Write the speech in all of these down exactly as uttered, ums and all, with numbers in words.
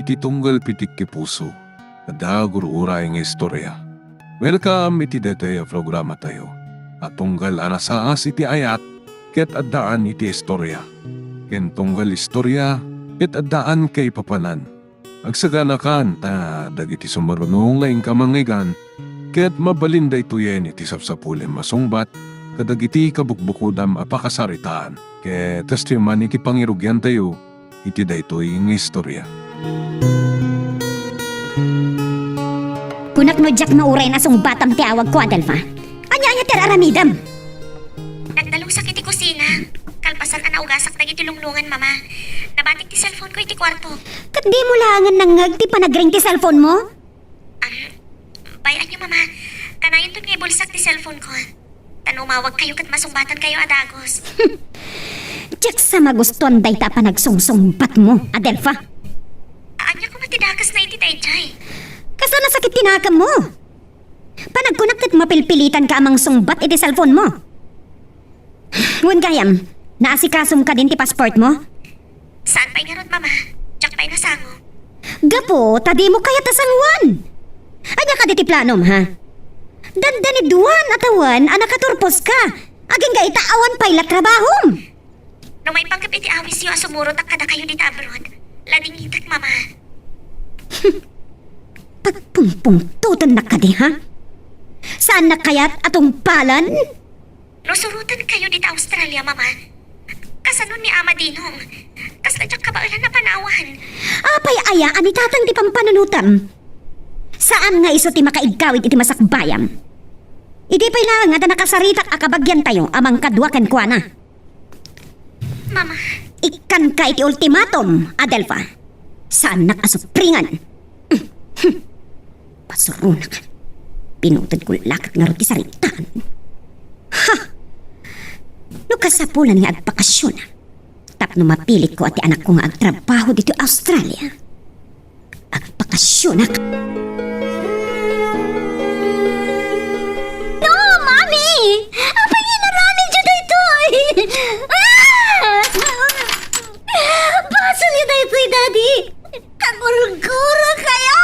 Ti tunggal pitik ti puso, adda gur-uray nga istorya. Welcome iti daytoy a programatayo a tunggal a nasaas iti ayat ket addaan iti istorya, ken tunggal istorya ket addaan kaipapanan. Agsaganakan ta dagiti sumaruno nga inka mangngeggan ket mabalin daytoyen iti sapsapulem a sungbat kadagiti kabukbukodam a pakasaritaan. Ket kastoy man iti pangirugiantayo iti daytoy nga istorya. Kunak no diak mauray a sungbatam ti awagko, Adelfa. Ania-ania ti ar-aramidem? Nagdalungsak iti kusina. Kalpasan a naugasak dagiti lunglungan, Mama, nabatik ti cellphone ko iti kuarto. Ket dimo laengen nangngeg ti panagring ti cellphone mo? Am, bay-anyo, Mama. Kanayonton nga ibulsak ti cellphone ko. Ta no umawagkayo ket masungbatankayo a dagus. Diak sa magustuan dayta a panagsungsungbatmo, Adelfa. Ania koma ti dakesna iti daydiay? Kasla nasakit ti nakemmo? Panagkunak ket mapilpilitanka a mangsungbat iti cellphone mo. Wen gayam, naasikasom kadin ti passport mo? Saan pay ngarud, Mama? Diak pay nasango. Gapu ta dimo kayat a sangoan. Ania kadi ti planom, ha? Dandani duan a tawen a nakaturposka, agingga ita awan pay la trabahom. No maipanggep iti awisyo a sumurotak kadakayo dita abroad, ladingitek, Mama. Pagpungpungtotennak kadi, ha? Saannak kayat a tungpalan? No surotenkayo dita Australia, Mama, kasano ni Ama Dinong? Kasla diak kabaelan a panawan. Apay aya a ni Tatang ti pampanunotem? Saan nga isu ti makaiggawid iti masakbayam. Idi pay laeng a nakasaritak a kabagiantayo a mangkadua kenkuana. Mama. Ikkanka iti ultimatum, Adelfa. Saannak a supringan. Pasuronak. Pinutodko la ket ngarud ti saritaan. Ha! No kasapulan nga agbakasionak tapno mapilitko a ti anakko nga agtrabaho ditoy Australia, agbakasionak. No, Mami! Apay nga inaramidyo daytoy? Ah! Basolyo daytoy, Daddy! Kagurgurakayo!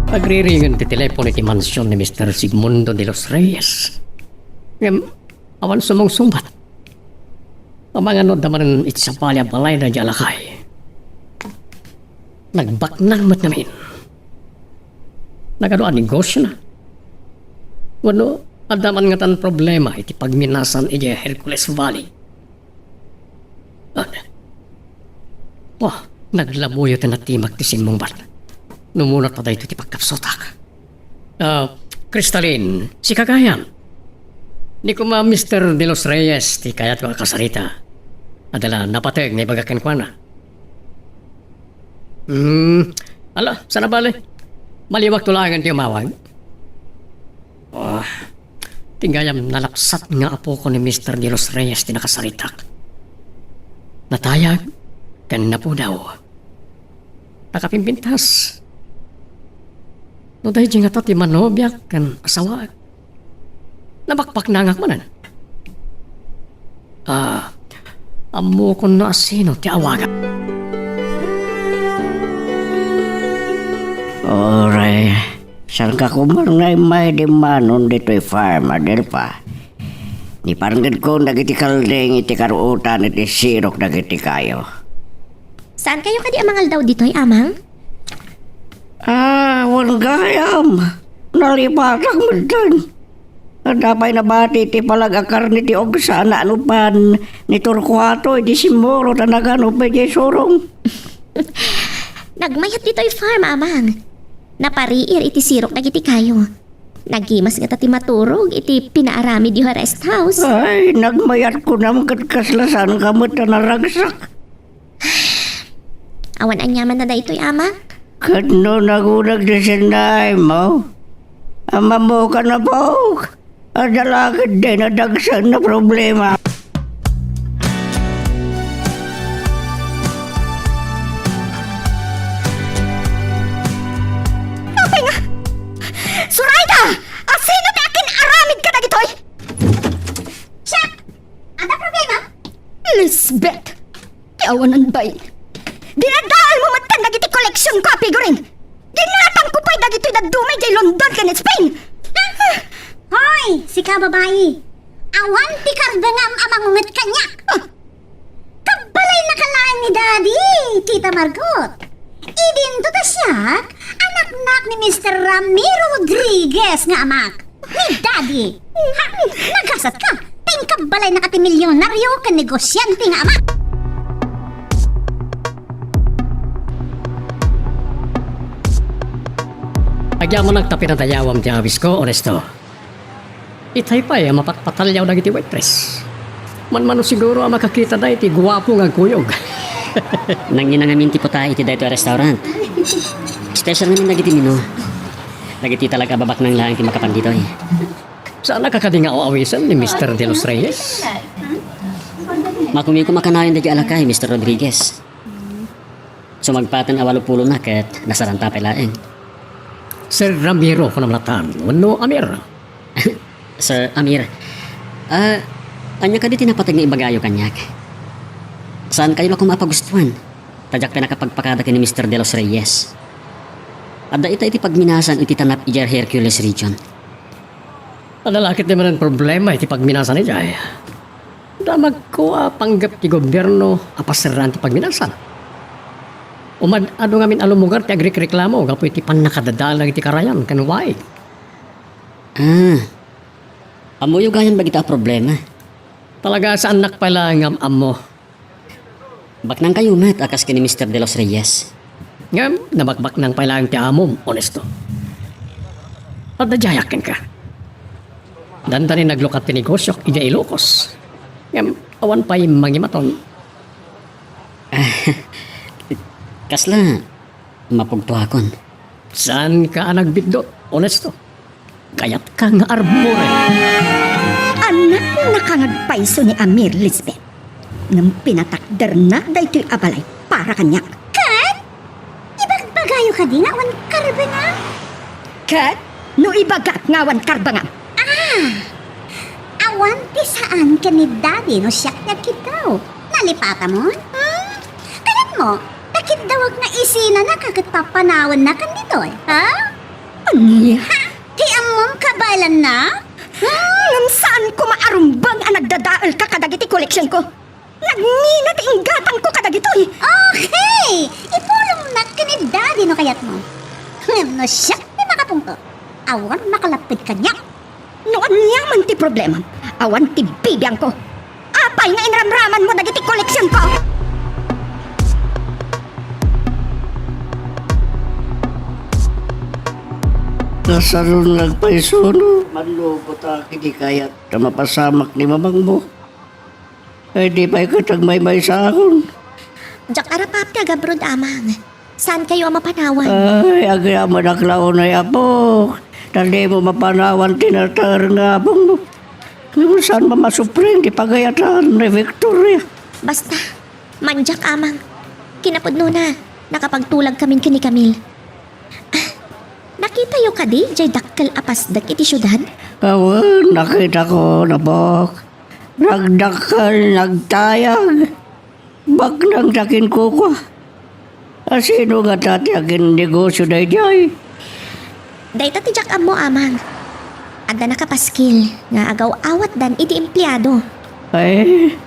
Agriringen ti telepono iti mansion ni Mister Sigmundo de los Reyes. Ngem, awan sumungsungbat. Amangan no adda manen iti sabali a balayna diay a lakay. Nagbaknang met ngamin. Nagadu a negosiona? Wenno, adda man ngatan problema iti pagminasan idiay Hercules Valley? Ah, oh, naglabuyo ti natimak ti simmungbat. Numunot ta daytoy ti pagkapsutak. Ah, Crystalline, sika gayam. Ni koma Mister De Los Reyes ti kayatko a kasarita. Adda la napateg nga ibaga kenkuana. Hmm, ala, saan a bale. Maliwakto laengen ti umawag. Ah, ti gayam nalapsat nga apoko ni Mister De Los Reyes ti nakasaritak. Natayag ken napudaw. Nakapimpintas. No daydi ngata ti manobiak ken asawaek, nabakbaknangak manen. Ah, ammokon no asino ti awagak. Uray, saanka koma nga immay dimmanon ditoy farm, Adelfa? Niparngedkon dagiti kalding iti karuotan iti sirok dagiti kayo. Saankayo kadi a mangaldaw ditoy, Amang? Ah, wen gayam. Nalipatak metten. Adda pay nabati ti palag a karne ti ugsa a nanupan ni Torcuato iti simmurot a nagano pay diay surong. Nagmayat ditoy farm, Amang. Napariir iti sirok dagiti kayo. Nagimas ngata ti maturog iti pinaaramidyo a rest house. Ay, nagmayat kunam ket kasla saanka met a naragsak. Awan aniamanna daytoy, Amang? Ket no nagunag ti sinaaymo, ammokan a puok, adda la ketdi nadagsen a problema. Apay nga? Zoraida! Asino ti akin-aramid kadagitoy? Siak! Lisbeth, ti awanan bain. Dinadaelmo metten dagiti koleksionko a figurine. Ginatangko pay dagitoy dadduma idiay London ken Spain. Hoy, sika babai! Awan ti kardengam a mangunget kaniak! Ah! Kabbalaynaka laeng ni Daddy, Tita Margot. Idinto ta siak, anaknak ni Mister Ramiro Rodriguez nga amak. Ni Daddy. Ha? Nagasatka. Ta inkabbalaynaka ti milyonario ken negosiante nga amak. Agyamanak ta pinadayawam ti awisko, Onesto. Itay pay a mapatpatalliaw dagiti waitress. Manmano siguro a makakita da iti guapo nga agkuyog. Nangina ngamin ti puta iti daytoy a restaurant. Special ngamin dagiti menu. Dagiti talaga babaknang laeng ti makapan ditoy. Saan a kakadi nga awawisen ni Mister De Los Reyes? Makumikom a kanayon dagiti alakay, Mister Rodriguez. Sumagpaten a walopulona ket nasaranta pay laeng. Sir Ramiro, kunam latan, wenno Amir? Sir Amir, ah, ania kadi ti napateg nga ibagayo kaniak? Saankayo la koma a pagustuan? Ta diak pay nakapagpakada ken ni Mister De Los Reyes. Adda ita iti pagminasan iti tanap idiay Hercules region. Adda la ketdi manen problema iti pagminasan idiay. Damagko a panggep ti gobierno a paserraan ti pagminasan. Umad-adu ngamin a lumugar ti agrikreklamo gapu iti pannakadadael dagiti karayan ken waig. Ah. Ammoyo gayam dagita a problema. Talaga, saannak pay la nga am-ammo. Baknangkayo met a kas ken ni Mister De Los Reyes. Ngem nabakbaknang pay laeng ti amom, Onesto. Adda diayak kenka. Dandani naglukat ti negosiok idiay Ilocos. Ngem awan pay mangimaton. Kasla mapugtoakon. Saanka a nagbiddut, Onesto? Kayatka nga arburen. Anaknaka nga agpayso ni Amir, Lisbeth. Ngem pinatakderna daytoy a balay para kaniak. Ket? Ibagbagayo kadi nga awan karbengam? Ket no ibagak nga awan karbengam? Ah! Awan ti saan ken ni Daddy no siak ti agkiddaw. Nalipatamon? Hmm? Kayatmo, ta kiddawak nga isinanaka ket papanawannakan ditoy, ha? Ania? Ha? Ti ammom kabaelanna? Hmm, ngem saanko maarumbeng a nagdadaelka kadagiti koleksionko. Nagmina ti inggatangko kadagitoy. Okay! Ipulongnak ken ni Daddy no kayatmo. Ngem no siak ti makapungtot, awan makalapped kaniak. No ania man ti problemam, awan ti bibiangko. Apay nga inramramanmo dagiti koleksionko? Kasaron nga agpayso no? Manlugota ket di kayat ta mapasamak ni mamangmo. Ay, di pay ket agmaymaysaakon. Diak arapap ti agabroad, Amang. Saankayo a mapanawan? Ay, agyamanak la unay, apok. Ta dimo mapanawan ti nater nga apongmo. Ngem saan a masupring ti pagayatan ni Victoria. Basta, mandiak, Amang. Kinapudnona, nakapagtulagkamin ken ni Camille. Ah, nakitayo kadi diay dakkel a pasdek iti siudad? Awan, nakitako, apok. Nagdakkel, nagtayag. Baknang ti akinkukua. A sino ngata ti akinnegosio daydiay? Dayta ti diak ammo, Amang. Adda nakapaskil nga agaw-awatdan iti empleado. Ay,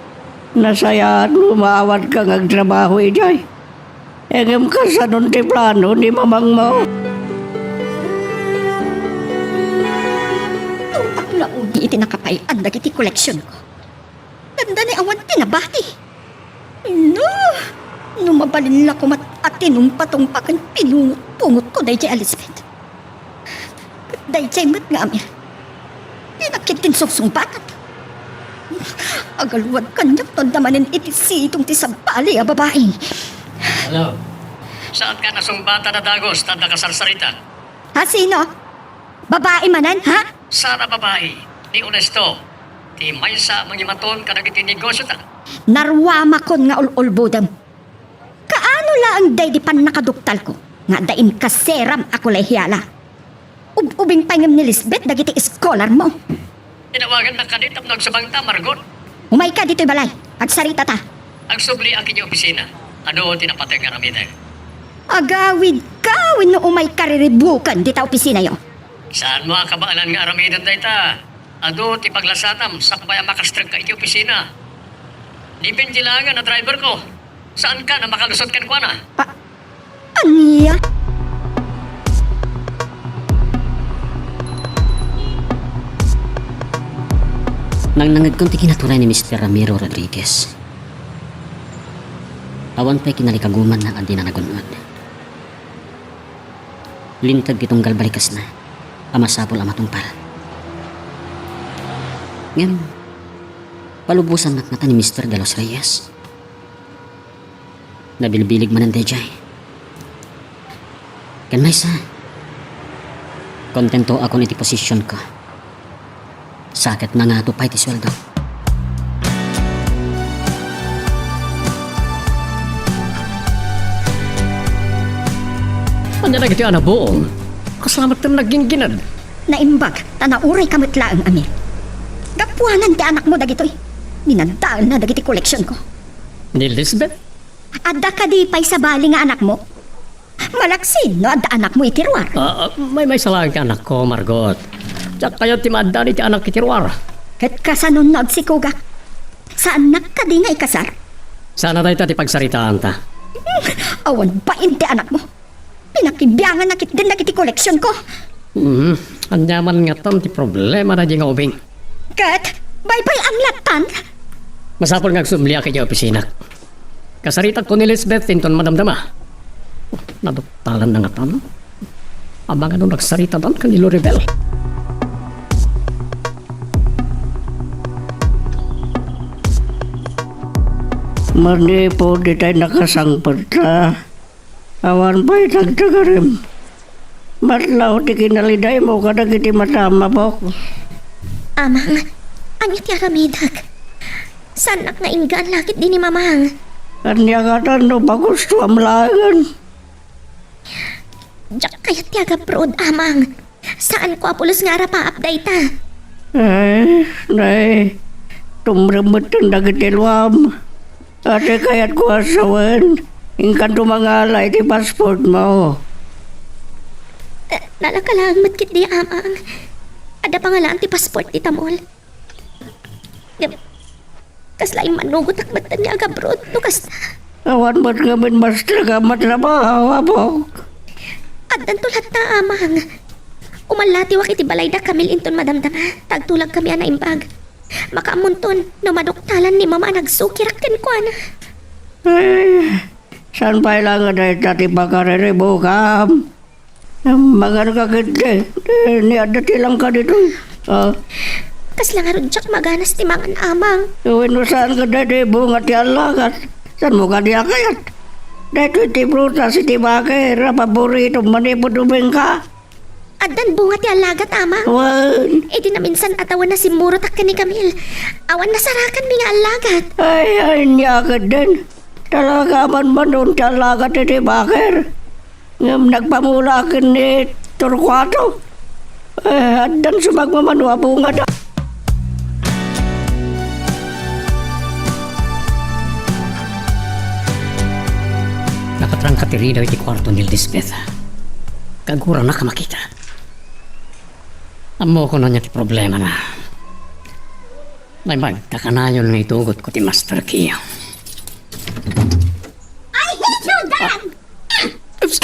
nasayaat no maawatka nga agtrabaho idiay. Ngem kasanon ti plano ni mamangmo? Tupak la uni iti nakapay-an dagiti koleksionko. Dandani awan ti nabati. No, no mabalin la koma a tinungpatungpa ken pinungotpungotko daydiay a Lisbeth. Ket daydiay met nga Amir, dinak ketdin sungsungbatak. Agaluad kaniak no adda manen iti sidong ti sabali a babai. Hello. Saanka a nasungbatak a dagus ta adda kasarsarita? Ha, sino? Babai manen, ha? Sara babai, ni Onesto, ti maysa a mangimaton kadagiti negosiota. Naruamakon nga ul-ulbodem. Kaano laeng daydi pannakaduktalko nga adda inkaseram a kolehiala? Ub-ubing pay ngem ni Lisbeth dagiti scholarmo. Tinawagannak kadi tapno agsubangta, Margot. Umayka ditoy balay. Agsaritata. Agsubliak idiay opisina. Adu ti napateg nga aramidek. Agawidka wenno umayka riribuken dita opisinayo? Saanmo a kabaelan nga aramiden dayta? Adu ti paglasatam sakbay a makastrekka iti opisina. Depende laengen a driverko. Saankan a makalusot kenkuana? A-, ania? Nangnangedkon ti kinaturay ni Mister Ramiro Rodriguez. Awan pay kinalikagumanna a dina nagun-od. Linteg ti tunggal balikesna a masapul a matungpal. Ngem, palubosannak ngata ni Mister De Los Reyes. Nabilbilig manen daydiay. Ken maysa, kontentoakon iti posisionko. Sa ket nangato pay ti sueldo. Ania dagiti anabuong? Kasla met ti nagginggined. Naimbag, ta naurayka met laeng, Amir. Gapuanan ti anakmo dagitoy. Dinadaelna dagiti koleksionko. Ni Lisbeth? Adda kadi pay sabali nga anakmo? Malaksid no adda anakmo iti ruar. Ah, ah, maymaysa laeng ti anakko, Margot. Diak kayat ti maaddan iti anak iti ruar. Ket kasano no agsikogak? Saannak kadi nga ikasar? Saan a dayta ti pagsaritaanta? Hmm, awan bain ti anakmo. Pinakibianganna ketdin dagiti koleksionko. Hmm, aniaman ngatan ti problema daydi nga ubing? Ket baybay-an lattan? Masapul nga agsubliak idiay opisinak. Kasaritakon ni Lisbeth inton madamdama. Naduktalan na ngatan. Amangan no nagsaritadan ken ni Loribel. Manipud itay nakasangpet ta, awan pay tagtagarim. Matlaw ti kinalidaymo kadagiti matam, Apok. Amang, ania ti aramidek? Saannak nga inggaan la ketdi ni Mamang. Ania ngatan no pagustoam laengen? Diak kayat ti agabroad, Amang. Saanko a pulos nga arapaap dayta. Ay, nay, tumrem metten dagiti luam. Ati kayatko a sawen, inkanto mangala iti passportmo. Eh, nalaka laeng met ketdi, Amang. Adda pangalaan ti passport ti Tamol. Ngem, kasla immanugotak met nga agabroad no kasta. Awan met ngamin mas talaga matrabaho, Apok. Addanto latta, Amang. Umallatiwak iti balay da Camille inton madamdama, ta agtulagkami a naimbag. Makaammonton no maduktalan ni Mama a nagsukirak kenkuana. Ay, saan pay la nga dayta ti pakariribukam? Maganka ketdi, eh, ni adda ti langka ditoy. Ah. Kasla ngarud diak maganas ti mangan, Amang. Wenno saan kadi ti bunga ti allagat? Saanmo kadi a kayat? Daytoy ti prutas iti bakir a paboritom manipud ubingka. Addan bunga ti allagat, Amang. Wen. Idi naminsan a tawen, nasimmurotak ken ni Camille. Awan nasarakanmi nga allagat. Ay, ay, ania ketdin. Talaga man manon ti allagat iti bakir. Ngem nagpamula ken ni Torcuato. Eh, addan sumagmamano a bungada. Nakatrangka ti ridaw iti kuarto ni Lisbeth. Kaguranak a makita. Ammokon ania ti problemana. Naimbag ta kanayon nga itugotko ti master key. I hate you, Dan! Ups!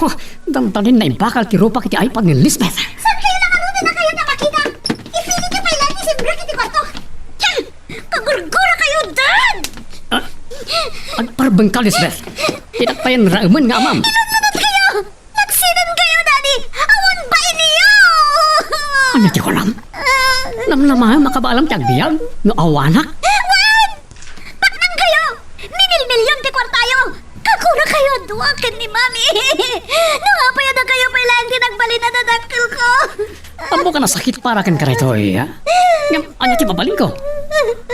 Oh, dandanin naimbakal ti rupak iti iPad ni Lisbeth. Saan kayo naman ulit na kayo na makita? Ipili niyo pa ilan ni Simbra iti kwarto. Yan! Kagurgura kayo, Dan! Ah, agparbeng ka, Lisbeth. Tinakpayan raemen nga amam. Ilunlunod kayo! Nagsinen kayo, Daddy! Awan ba iniyo? Ania ti kunam? Ah. Namnamaem a kabaalam ti agbiag no awanak? Wen! Baknang kayo! Minilmilion ti kuartayo! Kagura kayo a dua ken ni Mami! No apay a dakayo pay laeng ti nagbalin a dadakkelko! Ammok a nasakit para kenka daytoy, ha? Ngem ania ti mabalinko?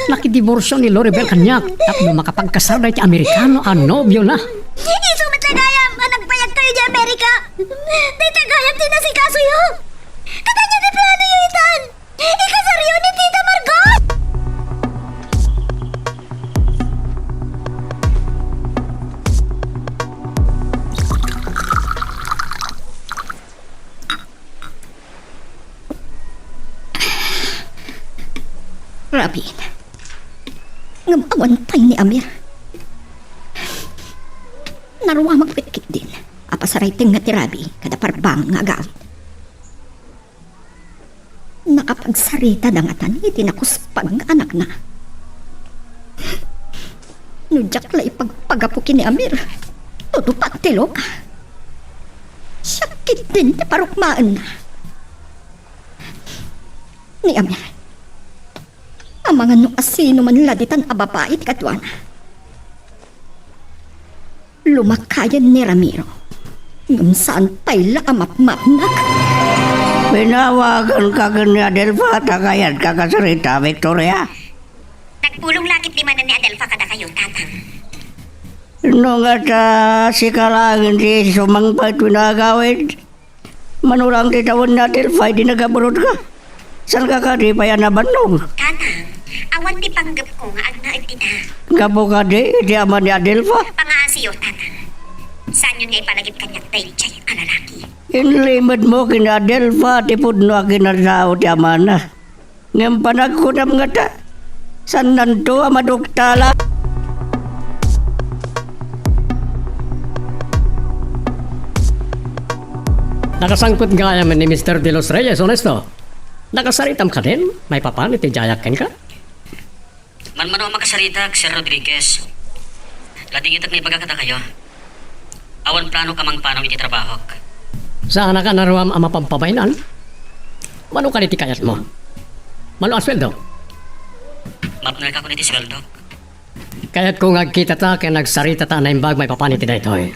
Nakidiborsio ni Loribel kaniak tapno makapagkasar daytoy Amerikano a nobiona. Isu met la gayam a nagbayag kayo idiay Amerika. Dayta gayam ti nasikasoyo. Ket ania ti planoyo itan? Ikasaryo ni Tita Margot? Rabin. Ngem awan pay ni Amir. Naruamak met ketdin a pasaraytengnga ti rabi kada parbang nga agawid. Nakapagsaritada ngatan iti nakuspag nga anakna. No diak la ipagpagapu ken ni Amir, tutupak ti loka. Siak ketdin ti parukmaenna. Ni Amir, amangan no asino man la ditan a babai ti kaduana. Lumakayen ni Ramiro, ngem saan pay la a mapmapnak. Pinawaganka ken ni Adelfa ta kayatko a kasarita, Victoria? Nagpulong la ketdi manen ni Adelfa kadakayo, Tatang. No ngata, sika laeng ti sumangpet wenno agawid? Mano lang ti tawen ni Adelfa idi nag-abroad ka? Saanka kadi pay a nabannog? Tatang, awan ti panggepko nga agnaed dita. Gapu kadi iti ama ni Adelfa? Pangaasiyo, Tatang. Saanyon nga ipalagip kaniak daydiay a lalaki. Inlimedmo ken ni Adelfa ti pudno a kinatao ti amana. Ngem panagkunam ngata, saannanto a madugtala. Nakasangpet gayam ni Mister De Los Reyes, Honesto. Nakasaritam kadin maipapan iti diayak kenka? Manmano a makasaritak, Sir Rodriguez. Ladingitek nga ibaga kadakayo. Awan planok a mangpanaw iti trabahok. Saanak a naruam a mapampabaynan? Mano kadi ti kayatmo? Mano a sueldo? Mapneka kon iti sueldok. Kayatko nga agkitata ken agsaritata a naimbag maipapan iti daytoy.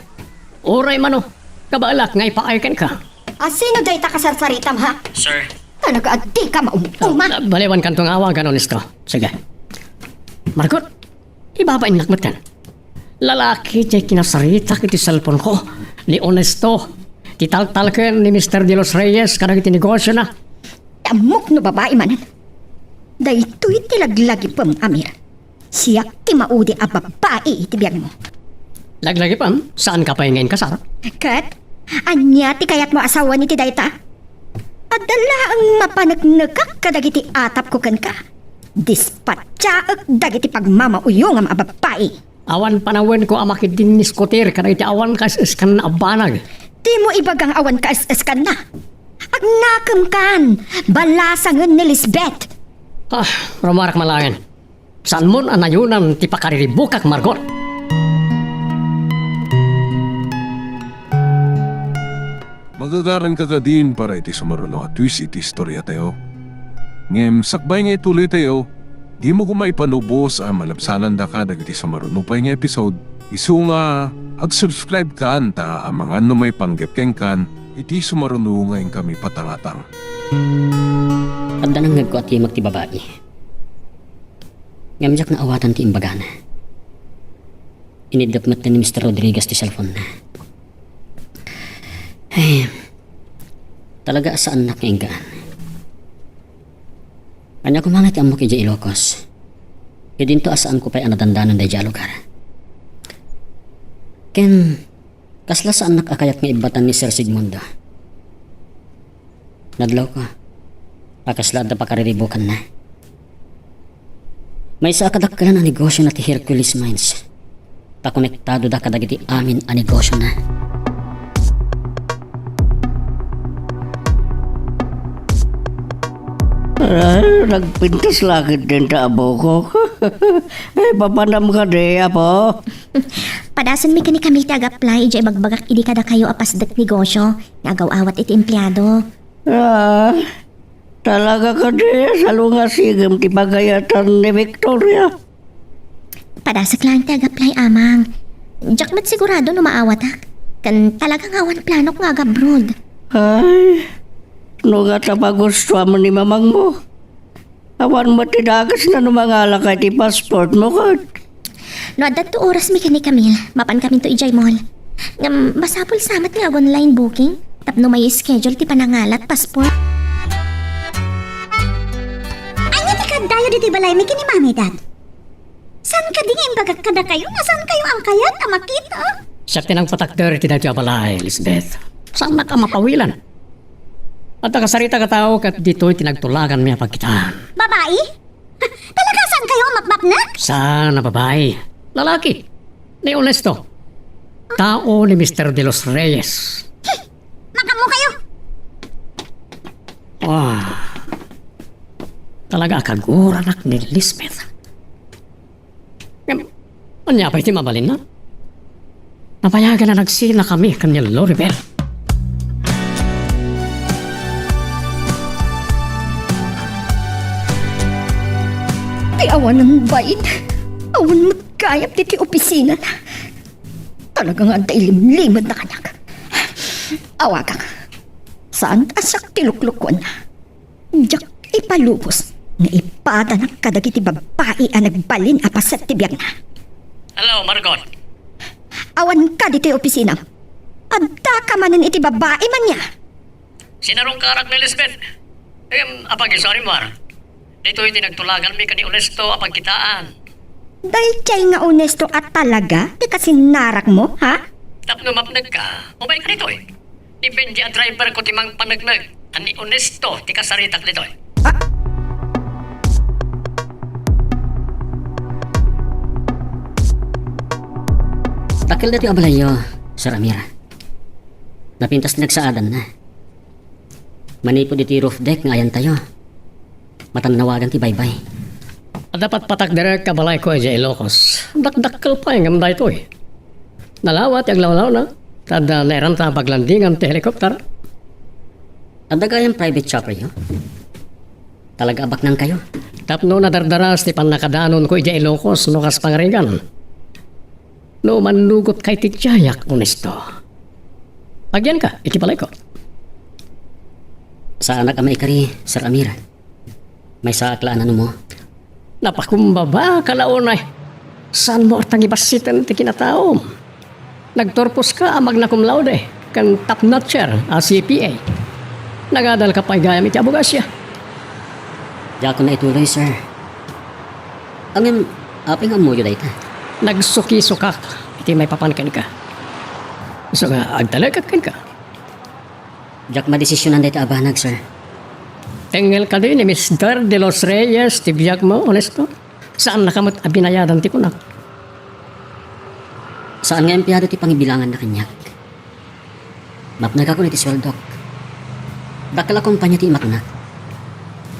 Uray mano, kabaelak nga ipaay kenka. Asino dayta kasarsaritam, ha? Sir. Talaga a dika maum-uma. Baliwankanto nga awagan, Honesto. Sige. Margot, ibabainnak metten. Lalaki ti kinasaritak iti cellphone-ko ni Honesto, ti taltalken ni Mister De Los Reyes kadagiti negosiona. Ammok no babai manen. Daytoy ti laglagipem, Amir. Siak ti maudi a babai iti biagmo. Laglagipem, saanka pay nga inkasar? Ket, ania ti kayatmo a sawen iti dayta? Adda laeng mapaneknekak kadagiti atapko kenka. Dispatchaek dagiti pagmamauyongam a babai. Awan panawenko a makidinniskutir kadagiti awan kaes-eskanna a banag. Dimo ibaga nga awan kaes-eskanna. Agnakemkan, balasangen ni Lisbeth. Ah, rumarak malaengen. Saanmon a nayonan ti pakariribukak, Margot. Magagaranka kadin para iti sumaruno a twist iti istoriatayo. Ngem sakbay nga ituloytayo, dimo koma ipanubos a malabsanandaka dagiti sumaruno pay nga episode, isu nga ag-subscribe kan ta amangan no maipanggep kenkan iti sumaruno nga inkami patangatang. Adda nangngegko a timek ti babai. Ngem diak naawatan ti imbagana. Iniddep metten ni Mister Rodriguez ti cellphone-na. Ay, talaga a saannak nga inggaan. Ania koma nga ti ammok idiay Ilocos? Idinto a saanko pay a nadandanon daydiay a lugar. Ken, kasla saannak a kayat nga ibbatan ni Sir Sigmundo. Nadlawko a kasla adda pakariribukana. Maysa a kadakkelan a negosiona ti Hercules Mines. Ta konektado da kadagiti amin a negosiona. Ay, nagpintas la ketdin ta abokok. Ay, papanam kadi, apo? Padasenmi ken ni Camille ti ag-apply idiay ibagbagak idi kadakayo a pasdek negosio nga agaw-awat iti empleado. Ah, talaga kadi a salungasingem ti pagayatan ni Victoria? Padasek laeng ti ag-apply, Amang. Diak met sigurado no maawatak. Ken talaga nga awan planok nga ag-abroad. Ay, no ngata pagustuam ni mamangmo. Awan met ti dakesna no mangalaka iti passportmo ket. No adda orasmi ken ni Camille, mapankaminto idiay mall. Ngem masapul sa met nga ag-online booking tapno mai-schedule ti panangalat passport. Ania ti kaaddayo ditoy balaymi ken ni Mami, Dad? Saan kadi nga imbagak kadakayo nga saankayo a kayat a makita? Siak ti nangpatakder iti daytoy a balay, Lisbeth. Saannak a mapawilan. Adda kasaritak a tao ket ditoy ti nagtulaganmi a pagkitaan. Babai? Kayo mapmapnek? Saan a babai? Lalaki. Ni Onesto. Tao ni Mister De Los Reyes. Makamu kayo! Ah. Talaga a kaguranak ni Lisbeth. Ngem, ania pay ti mabalinna? Nabayagan a nagsinakami ken ni Loribel. Ti awanen bain, awan met gayam ditoy opisinana. Talaga nga adda ilimlimed na kaniak. Awagak. Saan a siak ti luklukuenna. Diak ipalubos nga ipadanak kadagiti babbai a nagbalin a paset ti biagna. Hello, Margot. Awanka ditoy opisinam. Addaka manen iti babbai man nia? Sinarungkarak ni Lisbeth. Em, apagi, sorry, Mar. Ditoy ti nagtulaganmi ken ni Onesto a pagkitaan. Daydiay nga Onesto a talaga ti kasinnarakmo, ha? Tapno mapnekka, umayka ditoy. Ni Benji a driverko ti mangpaneknek, ken ni Onesto ti kasaritak ditoy. Ah! Dakkel daytoy a balayyo, Sir Amir. Napintas ti nagsaadanna. Manipud iti roof deck nga ayantayo, matannawagan ti baybay. Adda patpatakderek a balayko idiay Ilocos. Dakdakkel pay ngem daytoy. Nalawa ti aglawlawna, ta adda nairanta a paglandingan ti helicopter. Adda gayam private chopperyo? Talaga a baknangkayo? Tapno nadardaras ti pannakadanonko idiay Ilocos no kas pangarigan. No mannugotka iti diayak, Onesto. Agiyanka iti balayko. Saanak a maikari, Sir Amir. Maysaak la a nanumo. Napakumbaba ka la unay. Saanmo a tangibassiten ti kinataom? Nagturposka a magna cum laude ken top notcher a C P A. Nagadalka pay gayam iti abogasia. Diakon a ituloy, sir. Ngem, apay nga ammoyo dayta? Nagsukisukak iti maipapan kenka. Isu nga agtalekak kenka. Diak madesisionan dayta a banag, sir. Tengngel kadi ni Mister De Los Reyes ti biagmo, Onesto? Saannaka met a binayadan ti kunak. Saan nga empleyado ti pangibilanganna kaniak. Mapnekakon iti sueldok. Dakkel a kumpania ti imatnak.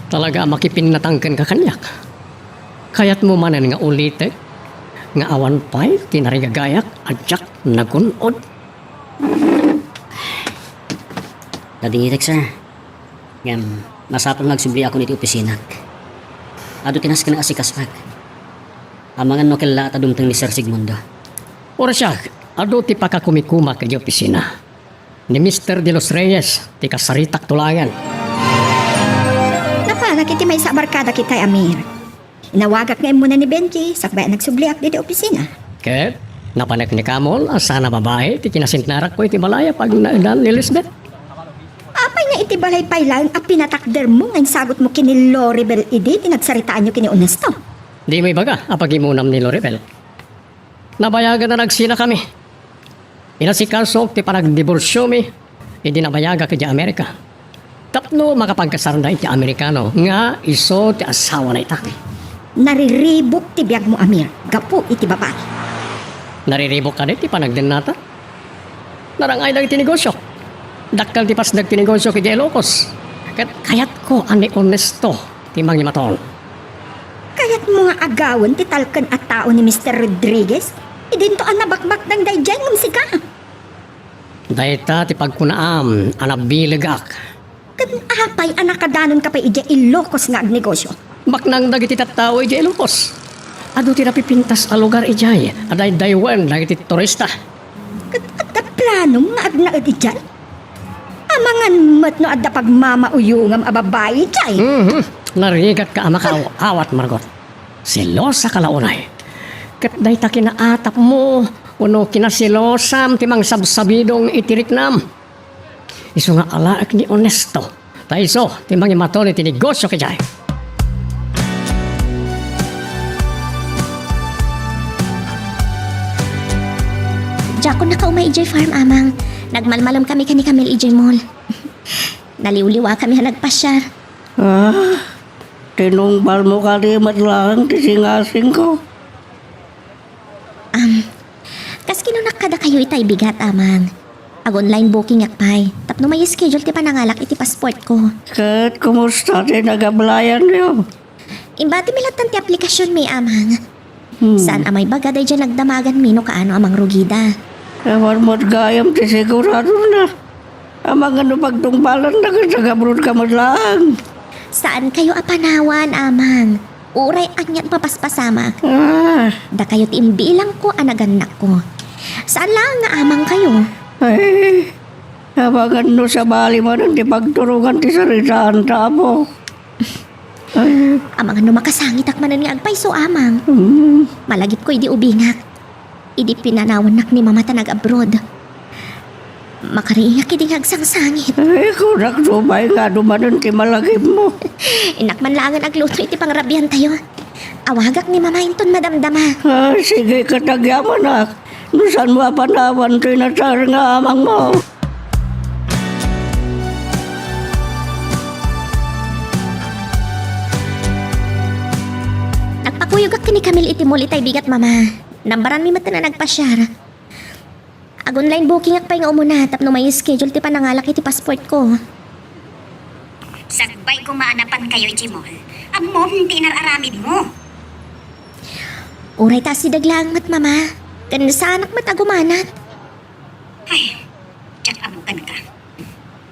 Talaga a makipinnatang kenka kaniak. Kayatmo manen nga ulitek nga awan pay ti narigagayak a diak nagun-od? Nadingitek, sir. Ngem, masapul nga agsubliakon iti opisinak. Adu ti nasken nga asikasoak. Amangan no kellaat a dumteng ni Sir Sigmundo. Uray siak, adu ti pakakumikumak idiay opisina. Ni Mister De Los Reyes ti kasaritak tulayan. Napanak iti maysa a barkadak itay, Amir. Inawagak nga immuna ni Benji, sakbay a nagsubliak ditoy opisina. Ket, napaneknekamon a saan a babai ti kinasinarakko iti balay a pagnaedan ni Lisbeth. Apay nga iti balay pay laeng a pinatakdermo nga insagutmo ken ni Loribel idi ti nagsaritaanyo ken ni Onesto? Dimo ibaga a pagimunam ni Loribel. Nabayagan a nagsinakami. Inasikasok ti panagdiborsiomi idi nabayagak idiay Amerika. Tapno makapagkasarda iti Amerikano nga isu ti asawana ita. Nariribuk ti biagmo, Amir, gapu iti babai. Nariribuk kadi ti panagdennata? Narang-ay dagiti negosio. Dakkel ti pasdek ti negosio idiay Ilocos. Ket kayatko a ni Onesto ti mangimaton. Kayatmo nga agawen ti talken a tao ni Mister Rodriguez? Idinto a nabakbaknang daydiay ngem sika. Dayta ti pagkunaam a nabilegak. Ket apay a nakadanonka pay idiay Ilocos nga agnegosio? Baknang dagiti tattao idiay Ilocos. Adu ti napipintas a lugar idiay a daydaywen dagiti turista. Ket adda planom nga agnaed idiay? Amangan met no adda pagmamauyongam a babai idiay. Mhm. Narigatka a makaawat, Margot. Selosaka la unay. Ket dayta kinaatapmo wenno kinaselosam ti mangsabsabidong iti riknam. Isu nga alaek ni Onesto, ta isu ti mangimaton iti negosio idiay. Diakon nakaumay idiay farm, Amang. Nagmalmalem kami ken ni Camille idiay mall. Naliwliwa kami a nagpasiar. Ah, Tinungbalmo kadi met laeng ti singasingko. Am, kas kinunak kadakayo itay bigat, Amang. Ag-online bookingak pay, tapno may schedule ti panangalak iti passportko. Ket kumusta ti nagablayanyo? Imbatimi lattan ti aplikasionmi, Amang. Hmm. Saan a maibaga daydiay nagdamaganmi no kaano a mangrugida. Awan met gayam ti siguradona. Amangan no pagtungpalanna ket nagabrodka met laeng. Saankayo a panawan, Amang. Uray anian mapaspasamak. Ah. Dakayo ti imbilangko a nagannakko. Saan laeng nga amangkayo. Ay, amangan no sabali manen ti pagturongan ti saritaanta, Apo. Ay. Amangan no makasangitak manen nga agpayso, Amang. Mm. Malagipko idi ubingak. Idi pinanawannak ni Mama ta nag-abroad. Makariingak idi nga agsangsangit. Ay, kunak, subay nga dumanon ti malagipmo. Innak man laengen agluto iti pangrabiantayo. Awagak ni Mama inton madamdama. Ah, sige, ket agyamanak. No saanmo a panawan toy nasaar nga amangmo. Nagpakuyogak ken ni Camille iti mall itay bigat, Mama. Nambaranmi met a nagpasiar. Ag-online bookingak pay nga umuna tapno may schedule ti panangalak iti passportko. Sakbay koma a napankayo iti mall. Ammom ti inar-aramidmo. Uray ta asideg laeng met, Mama. Ken saanak met a gumanat. Ay, diak ammo kenka.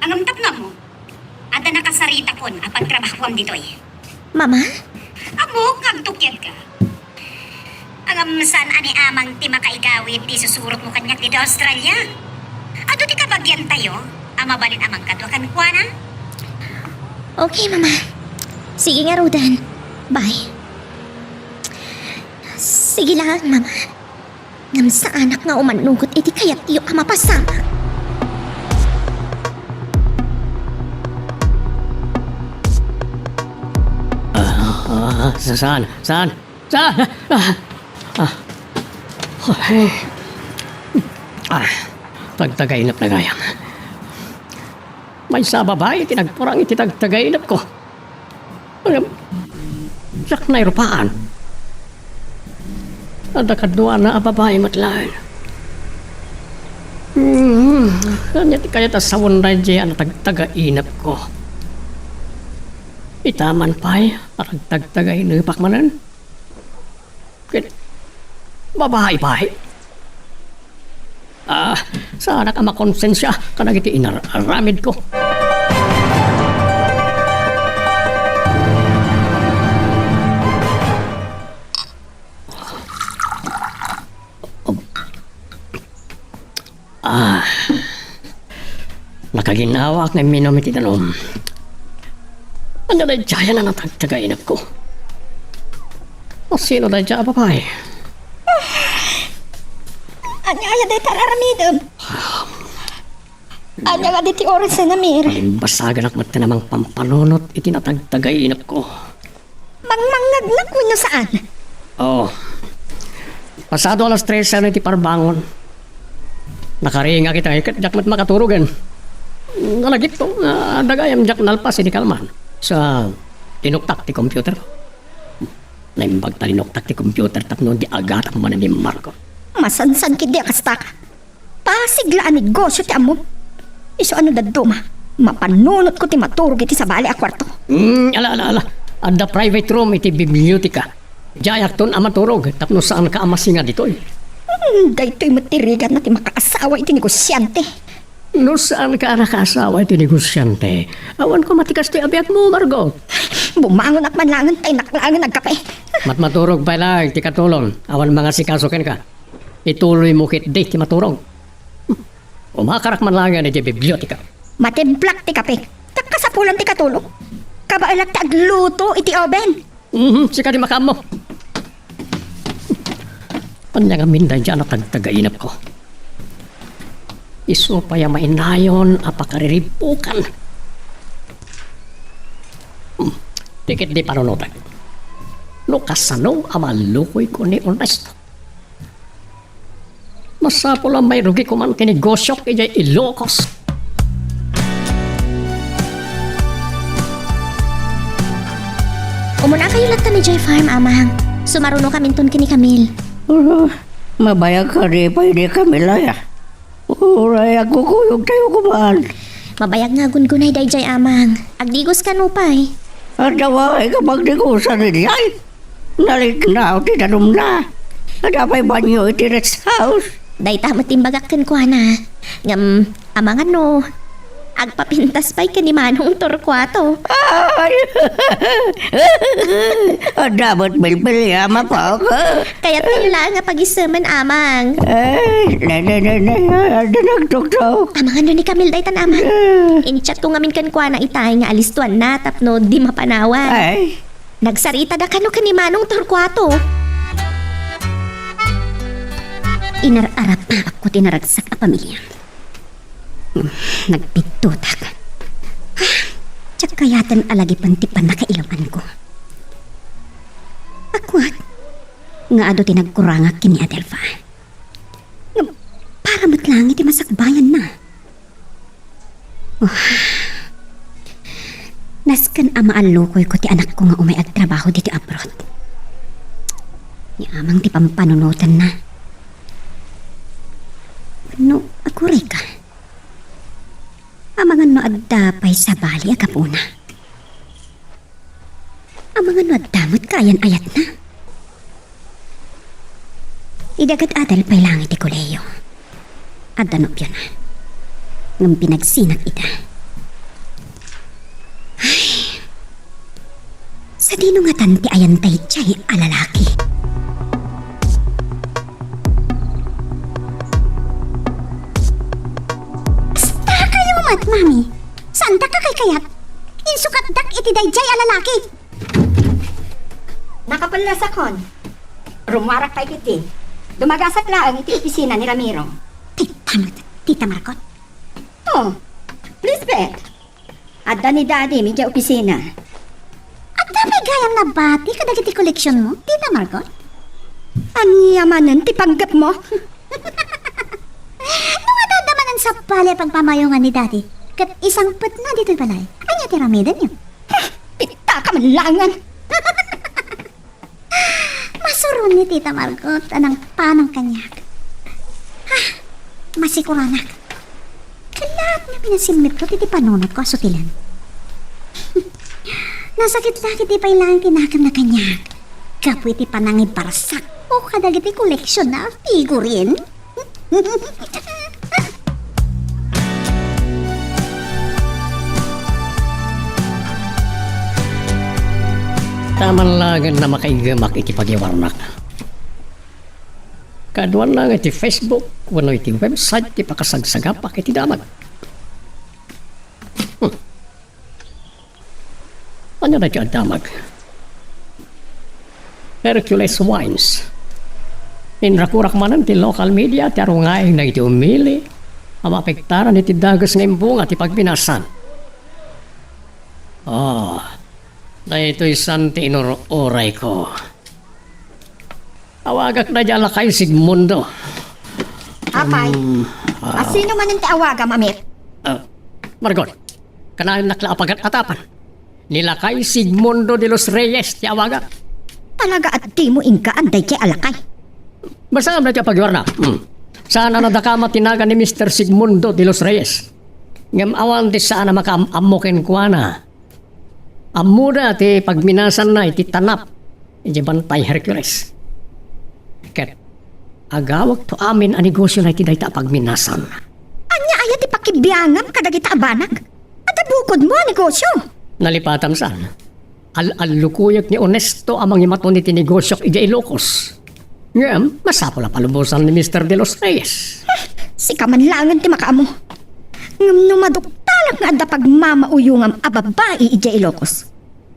Ngem tapno ammo, adda nakasaritakon a pagtrabahoam ditoy. Mama? Ammok nga agtukiadka. Ngem saan a ni Amang ti makaigawid ti susurotmo kaniak ditoy Australia? Adu ti kabagiantayo a mabalin a mangkadua kenkuana? Okay, Mama. Sige ngaruden. Bye. Sige laeng, Mama. Ngem saanak nga umanugot iti kayatyo a mapasamak. Ah, ah, sa-, saan? Saan? Saan? Ah, ah. Ay. Ah, tagtagainepna gayam. Maysa a babai ti nagturang iti tagtagainepko. Ngem, diak nairupaan. Adda kaduana a babai met laeng. Hmm, ania ti kayat a sawen daydiay a natagtagainepko? Ita man pay a nagtagtagainepak manen? Ket babai pay. Ah, saanak a makonsensia kadagiti inar-aramidko. Ah, nakaginawak nga imminum iti danum. Ania daydiay a natagtagainepko? Asino daydiay a babai? Ania aya dayta ar-aramidem? Ania nga diti oras a namir? Palimbasaganak met ti namangpampanunot iti natagtagainepko. Mangmangngegnak wenno saan? Oo. Pasado alas trese iti parbangon. Nakaringak ita, ket diak met makaturogen. Nalagipko nga adda gayam diak nalpas iti kalman. Sa tinuktak ti computer. Naimbag ta tinuktak ti computer tapno di agatak manen ni Marco. Masansan ketdi a kasta. Pasig la a negosio ti ammom. Isu a no dadduma, mapanunotko ti maturog iti sabali a kuarto. Mm, ala, ala, ala. Adda private room iti biblioteka. Diayakton a maturog tapno saanka a masinga ditoy. Hmm, daytoy met ti rigatna ti makaasawa iti negosiante. No saanka a nakaasawa iti negosiante, awan koma ti kastoy a biagmo, Margot. Bumangonak man laengen ta innak laengen agkape. Matmaturog pay laeng ti katulong. Awan mangasikaso kenka. Ituloymo ketdi ti maturog. Umakarak man laengen iti biblioteka. Matimplak ti kape. Ta kasapulan ti katulong. Kabaelak ti agluto iti oven. Mhm, sika ti makaammo. Ania ngamin daydiay a natagtagainepko? Isu pay a mainayon a pakariribbukan. Hmm, dikit di panunotek. No kasano a malukoyko ni Ernesto? Masapul a mairugi koman ti negosiok idiay Ilocos. Munakayo latta idiay farm, Amang. Sumarunokaminton ken ni Camille. Ura, mabayag kadi pay ni Camille aya? Uray agkukuyogtayo koma. Mabayag nga agungunay daydiay, Amang. Agdigos kano pay. Adda pay nga pagdigosan idiay? Naliknaw ti danumna. Adda pay banio iti rest house. Dayta met imbagak kenkuana. Ngem, Amang, no agpapintas pay ken ni Manong Torcuato. Ay! Adda met pilpiliam a poko. Kayatkayo laeng a pagisemen, Amang. Ay, ne, ne, ne, ne. Adda nagtuktok. Amang, no ni Camille daytan, Amang? Ah. In-chatko ngamin kenkuana itay nga alistuanna tapno di mapanawan. Ay. Nagsaritadakano ken ni Manong Torcuato. Inar-arap a ako ti naragsak a pamilya. Hmm, nagpidtotak. Ah, diak kayaten a lagipen ti pannakailawanko. Akuat nga adu ti nagkurangak ken ni Adelfa. Ngem para met laeng iti masakbayanna. Oh. Nasken a maallukoyko ti anakko nga umay agtrabaho ditoy abroad. Ni Amang ti pampanunotenna. Wenno, agurayka? Amangan no adda pay sabali a gapuna. Amangan no adda met kaayan-ayatna. Idi agad-adal pay laeng iti kolehiyo, adda nobiona. Ngem pinagsinak ida. Ay, sadino ngatan ti ayanna daydiay a lalaki? Basta kayo met, Mami. Saandak a kaykayat? Insukatdak iti daydiay a lalaki. Nakapellasakon. Rummuarak pay ketdi. Dumagasak laeng iti opisina ni Ramiro. Tita Mar-, Tita Margot? Oh, Lisbeth. Adda ni Daddy idiay opisina. Adda pay gayam nabati kadagiti koleksionmo, Tita Margot? Ania manen ti panggepmo? No adda manen sabali a pagpamayungan ni Daddy, ket isangpetna ditoy balay, ania ti aramidenyo? Pitaka man laengen! Masuron ni Tita Margot a nangpanang kaniak. Ah, masikuranak. Kalaat nga pinasimmitko iti panunotko a sutilen. Nasakit la ket di pay laeng ti nakemna kaniak gapu iti panangibarsak o kadagiti koleksion a figurine. Taman laengen a makaiggemak iti pagiwarnak. Kaduan laeng iti Facebook wenno iti website ti pakasagsagapak iti damag. Hmm. Ania daytoy a damag? Hercules Wines. Inrakurak manen ti local media ti arungayna iti umili a maapektaran iti dagus nga imbunga ti pagminasan. Oh, daytoy saan ti inur-urayko. Awagak daydiay a lakay Sigmundo. Apay, mm, ah, asino manen ti awagam, Amir? Ah, Margot, kanayon nak la a pagat-atapan. Ni lakay Sigmundo de los Reyes ti awagak. Talaga a dimo inkaan daydiay a lakay? Basaem daytoy a pagiwarna. Hmm. Saan a nadakama ti nagan ni Mister Sigmundo de los Reyes. Ngem awan ti saan a makaam-ammo kenkuana. Ammoda ti pagminasanna iti tanap idiay Bantay Hercules. Ket agawagto amin a negosiona iti dayta a pagminasan. Ania aya ti pakibiangam kadagita a banag? Adda bukodmo a negosio? Nalipatam saan. Al-allukoyek ni Onesto a mangimaton iti negosiok idiay Ilocos. Ngem, masapul a palubosan ni Mister De Los Reyes. Sika man laengen ti makaammo. Ngem no maduktalak nga adda pagmamauyongam a babai idiay Ilocos,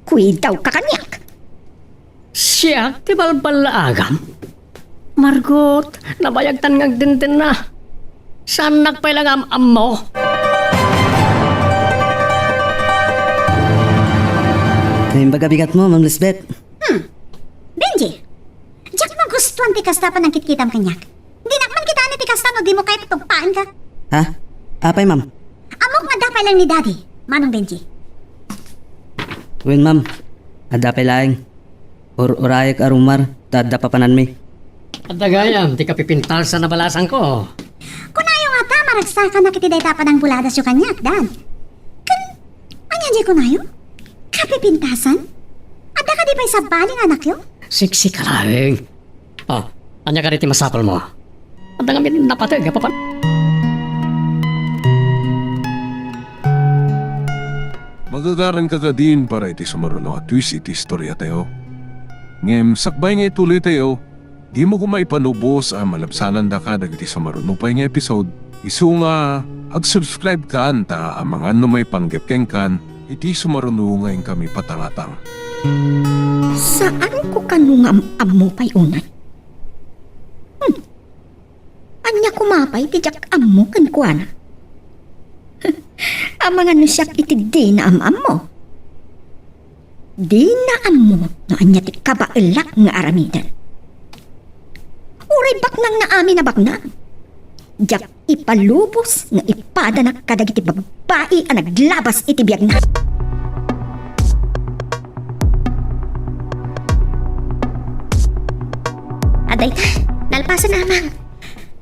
kuidawka kaniak. Siak ti balballaagam? Margot, nabayagtan nga agdendenna. Saannak pay la nga am-ammo. Naimbag a bigatmo, Ma'am Lisbeth. Hmm. Benji, diak magustuan ti kasta a panangkitkitam kaniak. Dinak man kitaen iti kasta no dimo kayat a tugpaenka. Ha? Apay, ma'am? Ammok nga adda pay laeng ni Daddy, Manong Benji. Wen, ma'am. Adda pay laeng. Ur-urayek a rumar, ta adda papananmi. Adda gayam ti kapipintasan a balasangko. Kunayo ngata, maragsakanak iti dayta a panangbuladasyo kaniak, Dad. Ken, ania diay kunayo? Kapipintasan? Adda kadi pay sabali nga anakyo? Siksika laeng. Oh, ania kadi ti masapulmo? Adda ngamin napateg a papan- Magagaranka kadin para iti sumaruno a twist iti istoriatayo. Ngem sakbay nga ituloytayo, dimo koma ipanubos a malabsanandaka dagiti sumaruno pay nga episode, isu nga ag-subscribe kan ta amangan no maipanggep kenkan iti sumaruno nga inkami patangatang. Saanko kano nga am-ammo pay unay? Hmm. Ania koma pay ti diak ammo kenkuana? Amangan no siak iti dina am-ammo. Dina ammo no ania ti kabaelak nga aramiden. Uray baknangna amin a baknang. Diak ipalubos nga ipadanak kadagiti babbai a naglabas iti biagna. Adayta, nalpasen, Amang.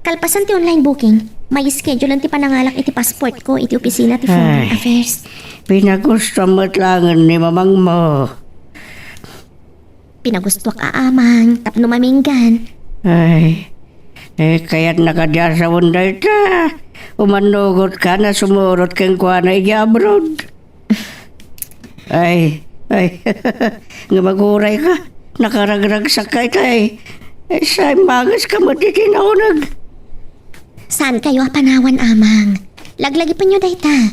Kalpasan ti online booking, mai-schedulean ti panangalak iti passport ko iti opisina ti Foreign Ay. Affairs. Pinagusto met laengen ni mamangmo. Pinagustuak a amang tapno maminggan. Ay, eh, kayatna kadi a sawen dayta. Umannugotka a sumurot kenkuana idiay abroad. Ay, ay, nga magurayka. Nakaragragsakka itay. Eh, saimbageska met iti nauneg. Saankayo a panawan, Amang. Laglagipenyo dayta.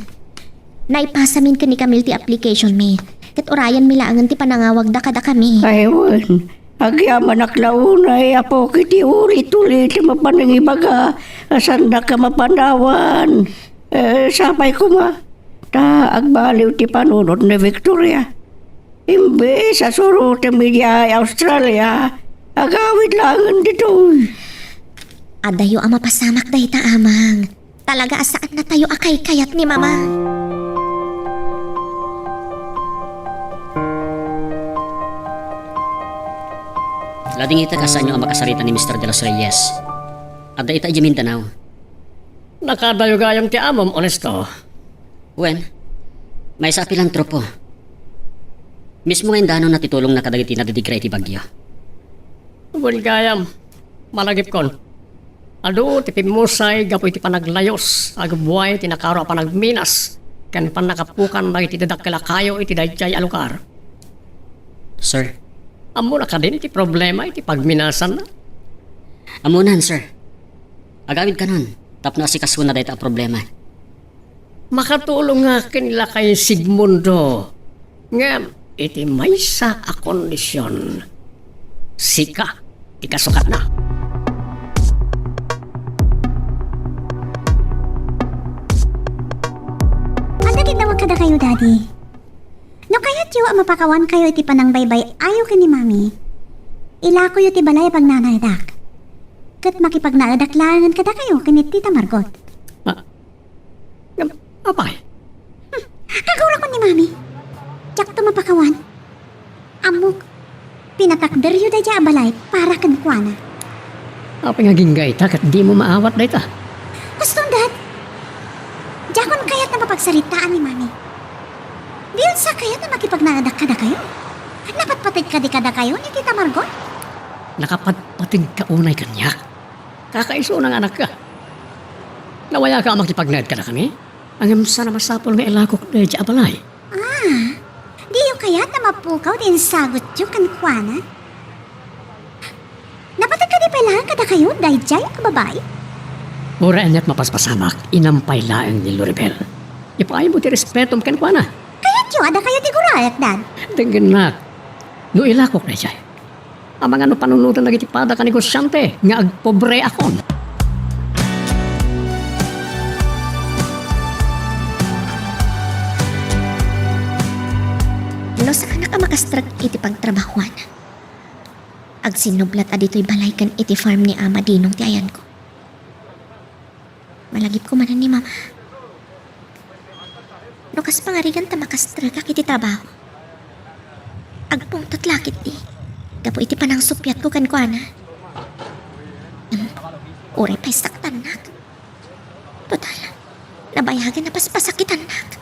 Naipasamin ken ni Camille ti application mi, ket urayanmi laengen ti panangawagda kadakami. Ay, wen. Agyamanak la unay, Apok, iti ulit-ulit a mapanangibaga a saandak a mapanawan. Eh, sapay koma, ta agbaliw ti panunot ni Victoria. Imbes a surotem idiay Australia, agawid laengen ditoy. Adayo a mapasamak dayta, Amang. Talaga a saannatayo a kaykayat ni Mama. Ladingitek a saanyo a makasarita ni Mister De Los Reyes. Adda ita idiay Mindanao. Nakadayo gayam ti amom, Honesto. Wen, maysa a pilantropo. Mismo nga indanonna ti tulongna kadagiti nadidigra iti bagyo. Wen gayam, malagipkon. Adu ti pimmusay gapu iti panaglayus, agbuay ti nakaro a panagminas, ken pannakapukan dagiti dadakkel a kayo iti daydiay a lugar. Sir. Ammona kadin ti problema iti pagminasanna? Ammonan, sir. Agawid kanon, tapno asikasona dayta a problema. Makatulongak ken lakay Sigmundo. Ngem iti maysa a kondision, sika ti kasukatna. Adda kidawag kadakayo, Daddy. No kayatyo a mapakawankayo iti panangbaybay-ayo ken ni Mami, ilakoyo ti balay a pagnanaedak. Ket makipagnaedak laengen kadakayo ken ni Tita Margot. Ah, ngem, apay? Hmm, kagurakan ni Mami. Diakto mapakawan. Ammok, pinatakderyo daydiay a balay para kenkuana. Apay nga agingga ita ket dimo maawat dayta? Kustom, Dad. Diakon kayat a mapagsaritaan ni Mami. Dionsa kayat a makipagnaedak kadakayo? Napatpateg kadi kadakayo ni Tita Margot? Nakapatpategka unay kaniak. Kakaisuna nga anakka. Nawayaka a makipagnaed kadakami? Ngem saan a masapul nga ilakok daydiay a balay? Ah, diyo kayat a mapukaw ti insagutyo kenkuana? Napateg kadi pay laeng kadakayo daydiay a babai? Uray aniat mapaspasamak, inam pay laeng ni Loribel. Ipaaymo ti respetom kenkuana. Kayatyo a dakayo ti guraek, Dad? Denggennak. No ilakok daydiay, amangan no panunoten dagiti paddak a negosiante nga agpobreakon. No saanak a makastrek iti pagtrabahoan, agsinnublat a ditoy balay ken iti farm ni Ama Dinong ti ayanko. Malagipko manen ni Mama. No kas pangarigan ta makastrekak iti trabaho. Agpungtot la ketdi gapu iti panangsuppiatko kenkuana. Ngem uray pay saktannak. Total, nabayagen a paspasakitannak.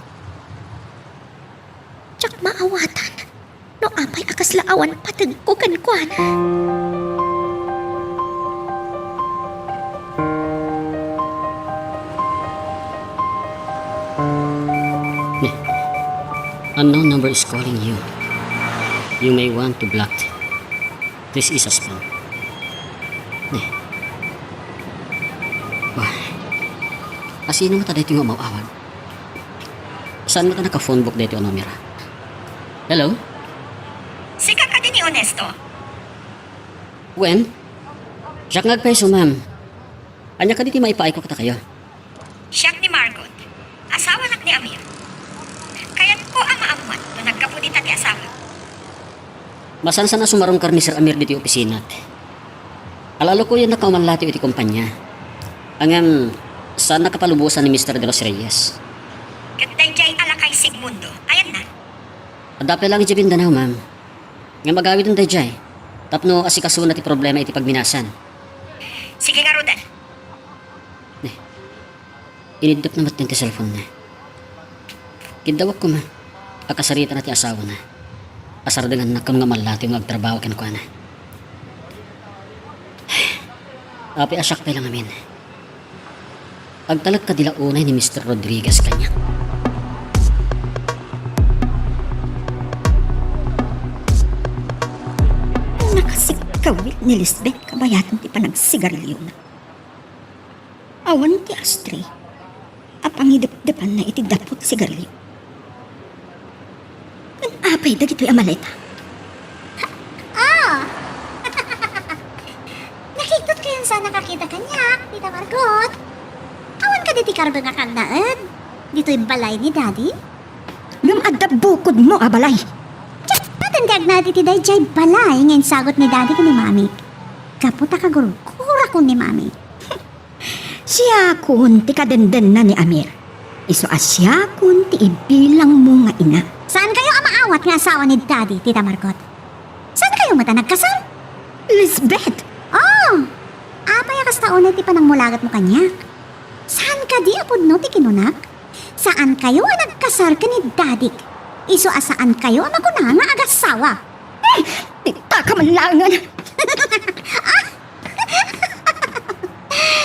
Diak maawatan no apay a kasla awan pategko kenkuana. Unknown number is calling you. You may want to block. This is a spam. Wah. Asino ngata daytoy nga umaw-awag? Saan ngata naka-phone book daytoy a numero? Hello? Sika kadi ni Honesto? Wen? Siak nga agpayso, ma'am. Ania kadi ti maipaayko kadakayo? Siak ni Margot. Asawanak ni Amir. Kayatko a maammuan no naggapu dita ti asawa. Masansan a sumarungkar ni Sir Amir ditoy opisinat. Ala-alukoyennak nga umanlatiw iti kompania. Ngem, saannak a palubosan ni Mister De Los Reyes. Ket daydiay a lakay Sigmundo, ayanna? Adda pay laeng idiay Mindanao, ma'am. Ngem agawiden daydiay tapno asikasona ti problema iti pagminasan. Sige ngaruden. Ne, iniddepna met ti cellphone-na. Kiddawek koma a kasaritana ti asawana. Asardengannak kano nga umanlatiw nga agtrabaho kenkuana. Apay a siak pay la ngamin? Agtalek kadi la unay ni Mister Rodriguez kaniak? Nakasikkawit ni Lisbeth kabayatan ti panagsigarliona. Awan ti ashtray a pangidepdepanna iti dapot sigarilio. Ngem apay dagitoy a maleta? Ah! Nakigtot kayon sa nakakita kaniak, Tita Margot. Awan kadi ti karbeng a kannaed ditoy balay ni Daddy? Ngem adda bukodmo a balay. Ket paten ti agnaed iti daydiay balay nga insagut ni Daddy ken ni Mami. Gapu ta kagurgurakon ni Mami. Siakon ti kadendenna ni Amir. Isu a siakon ti ibilangmo nga ina. Saankayo a maawat nga asawa ni Daddy, Tita Margot? Saankayo met a nagkasar? Lisbeth! Oh! Apay a kasta unay ti panangmulagatmo kaniak? Saan kadi a pudno ti kinunak? Saankayo a nagkasar ken ni Dadik. Isu a saankayo a makuna nga agasawa. Eh, dita ka man laengen.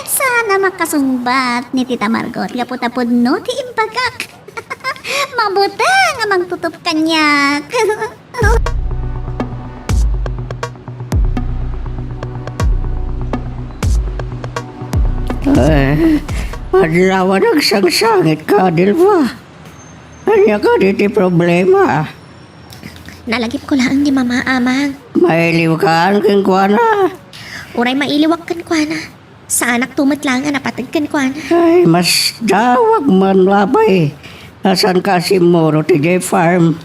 Saan a makasungbat ni Tita Margot gapu ta pudno ti imbagak. Mabuteng a mangtutup kaniak. Eh, adlaw a nagsangsangitka, Adelfa. Ania kadi ti problema? Nalagipko laeng ni Mama, Amang. Mailiwkan kenkuana? Uray mailiwak kenkuana. Saanak to met laeng a napateg kenkuana. Ay, masdawak man, apay. Nasanka a simmurot idiay farm?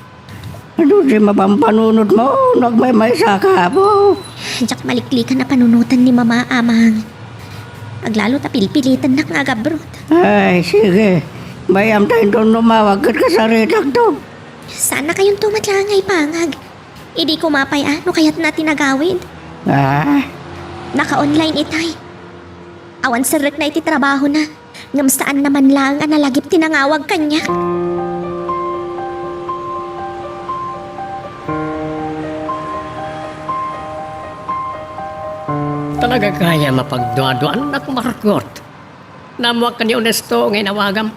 Adu ti mapampanunotmo no agmaymaysaka, Apo? Diak maliklikan a panunoten ni Mama, Amang. Aglalo ta pilpilitennak nga agabrot. Ay, sige. Bay-am ta inton umawag ket kasaritakto. Saannakayonto met laeng nga ipangag. Idi koma pay a no kayatna ti nagawid. Ah? Naka-online itay. Awan serrekna iti trabahona. Ngem saanna man laeng a nalagip ti nangawag kaniak. Talaga gayam a pagduaduaannak, Margot. Naammoak ken ni Honesto nga inawagam.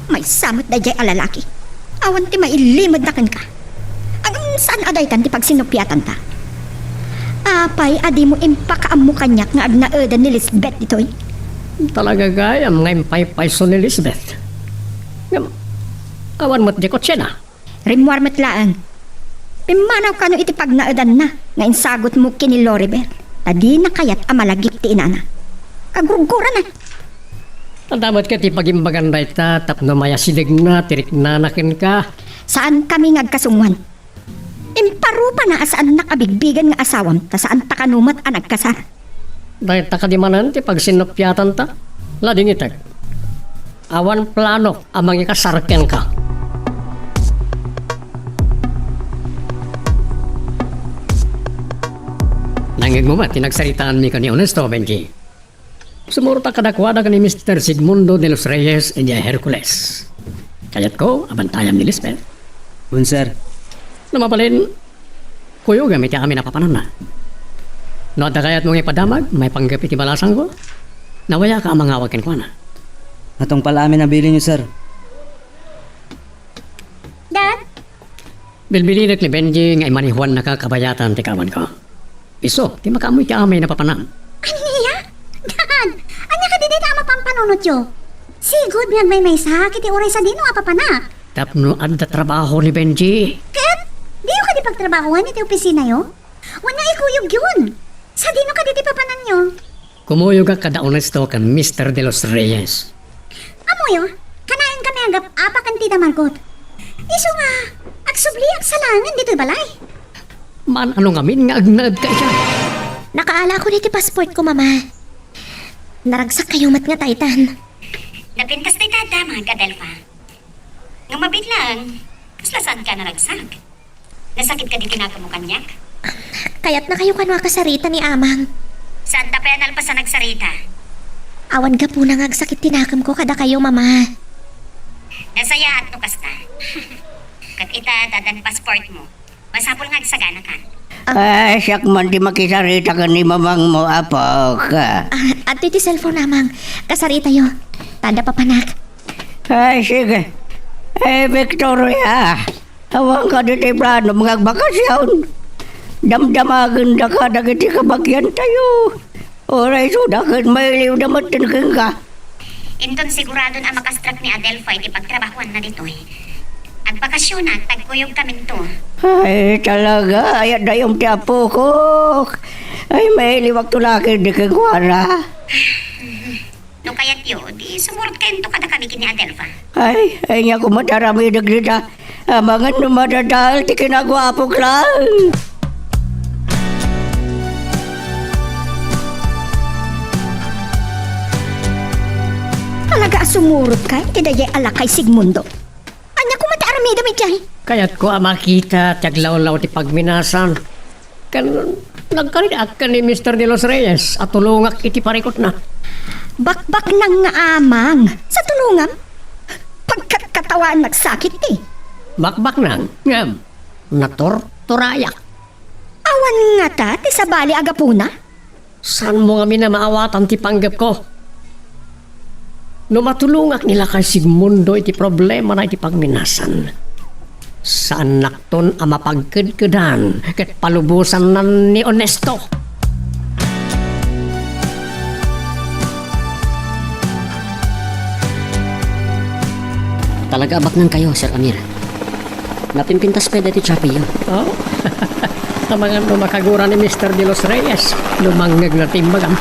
Maysa met daydiay a lalaki. Awan ti mailimedna kenka. Ngem saan a daytan ti pagsinuppiatanta? Apay a dimo impakaammo kaniak nga agnaedan ni Lisbeth ditoy? Talaga gayam nga impaypayso ni Lisbeth. Ngem, awan met diay kotsena. Rimmuar met laeng. Pimmanaw kano iti pagnaedanna nga insagutmo ken ni Loribert, ta dina kayat a malagip ti inana. Kagurgurana. Adda met ket ti pagimbagan dayta tapno mayasidegna ti riknana kenka. Saankami nga agkasungoan. Imparupana a saannak a bigbigen nga asawam ta saanta kano met a nagkasar. Dayta kadi manen ti pagsinnuppiatanta? Ladingitek. Awan planok a mangikasar kenka. Nagmumat ti nagsaritaanmi ken ni Honesto, Benji. Sumurot a kadakuada ken ni Mister Sigmundo de los Reyes idiay Hercules. Kayatko a bantayam ni Lisbeth. Wen, sir. No mabalin, kuyogam iti amin a papananna. No adda kayatmo nga ipadamag maipanggep iti balasangko, nawayaak a mangawag kenkuana. Natungpal amin a bilinyo, sir. Dad? Bilbilidek ni Benji nga imanehuannaka kabayatan ti kaawanko. Isu ti makaammoy ti amin a papanam. Ania? Dad, ania kadi dayta a mapampanunotyo? Sigud nga agmaymaysaak iti uray sadino a papanak. Tapno adda trabaho ni Benji. Ket diyo kadi pagtrabahoan iti opisinayo? Wenno ikuyogyon? Sadino kadi ti papananyo? Kumuyogak kada Honesto ken Mister de los Reyes. Ammoyo, kanayon kami a gap-apa ken Tita Margot. Isu nga, agsubliak sa laengen ditoy balay. Maan-ano ngamin nga agnaedka idiay? Nakaala ko iti passportko, Mama. Naragsak kayo met nga taytan. Napintas dayta a damag, Adelfa. Nga mabiit laeng, kasla saanka a naragsak? Nasakit kadi ti nakemmo kaniak? Kayatna kayo kano a kasarita ni Amang. Saanta pay a nalpas a nagsarita. Awan gapuna nga agsakit ti nakemko kadakayo, Mama. Nasayaat no kasta. Ket ita, addan passportmo. Masapul nga agsaganaka. Ay, siak man ti makisarita ken ni mamangmo, apok. Ah, adtoy ti cellphone, Amang. Kasaritayo. Ta adda papanak. Ay, sige. Eh, Victoria, awan kadi ti planom nga agbakasyon? Damdamagenda kadagiti kabagiantayo. Uray isuda ket mailiwda metten kenka. Inton siguradon a makastrak ni Adelfa iti pagtrabahoanna ditoy, agbakasyonak ta agkuyogkaminto. Ay, talaga, ayat dayum ti apokok. Ay, mailiwakto la ketdi kenkuana. No kayatyo, di sumurot kayonto kadakami ken ni Adelfa. Ay, ay, ania koma ti aramidek dita. Amangan no madadael ti kinaguapok laeng. Talaga a sumurot kay ti dayay a lakay, Sigmundo. Ania koma ti aramidem idiay? Kayatko a makita ti aglawlaw ti pagminasan. Ken nagkaridak ken ni Mister De Los Reyes a tulongak iti parikutna. Bakbaknang nga amang, sa tulongam? Pagkatkatawaannak sakit ti. Bakbaknang, ngem natorturayak. Awan ngata ti sabali a gapuna? Saanmo ngamin a maawatan ti panggepko? No matulongak ni lakay Sigmundo iti problemana iti pagminasan, saannakton a mapagkedkedan ket palubosannan ni Onesto. Talaga a baknangkayo, Sir Amir. Napimpintas pay daytoy tsapiyo. Oh? Amangan no makagura ni Mister De Los Reyes, lumangngegna ti imbagam.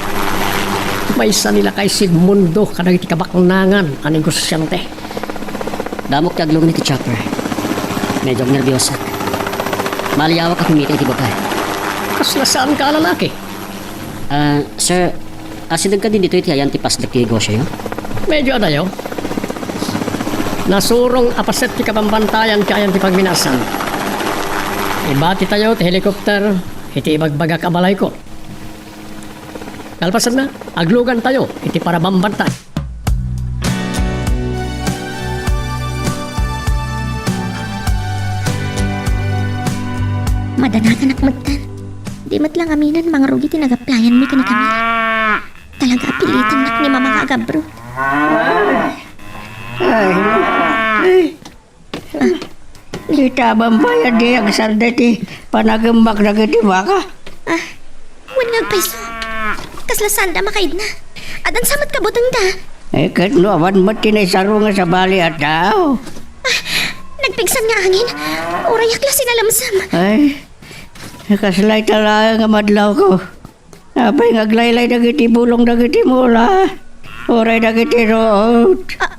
Maysa ni lakay Sigmundo kadagiti kabaknangan a negosiante. Damok ti aglugan iti chopper. Medyo agnerbiosak. Maliawak a kumita iti babae. Kasla saanka a lalaki? Ah, sir, asideg kadi ditoy ti ayan ti pasdek ti negosioyo? Medyo adayo. Nasurong a paset ti kabambantayan ti ayan ti pagminasan. Ibatitayo ti helicopter iti ibagbagak a balayko. Kalpasanna, aglugantayo iti parabambantay. Madanaganak metten. Di met lang aminen mangrugi ti nag-applyanmi ken ni Camille. Talaga a pilitannak ni Mama nga agabro. Ay, ay. Itaban pay a di agsarda ti panagemmak dagiti baka. Ah, wen nga agpayso. Kasla saanda makaidna. Addan sa met kabutengda. Eh, ket no awan met ti naisaro nga sabali a tao. Ah, nagpigsa nga angin. Urayak la sinalamsam. Ay, kasla ita laeng a madlawko. Apay nga aglaylay dagiti bulong dagiti mula, uray dagiti ruot? A-,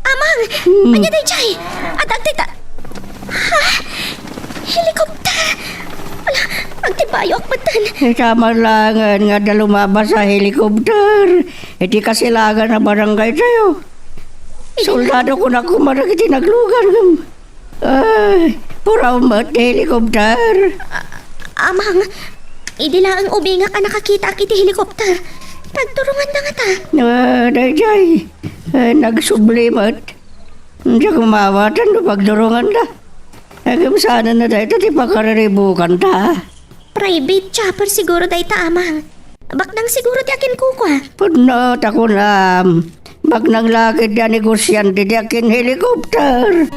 Amang! Hmm. Ania daydiay? Adda agtayta-, ha? Helicopter! Ala, agtibayoak metten. Ita man laengen nga adda lumabas a helicopter iti kasilagan a barangaytayo. Soldado kunak koma dagiti naglugan ngem Ay, puraw met ti helicopter. A-, Amang, Idi laeng ubingak a nakakitaak iti helicopter, pagturonganda ngata. Ah, daydiay, eh, nagsubli met. Diak maawatan no pagturonganda. Ngem saan a dayta ti pakariribukanta. Private chopper siguro dayta, Amang. Baknang siguro ti akinkukua. Pudno ta kunam. Baknang la ket ti anegosiante ti akin helicopter.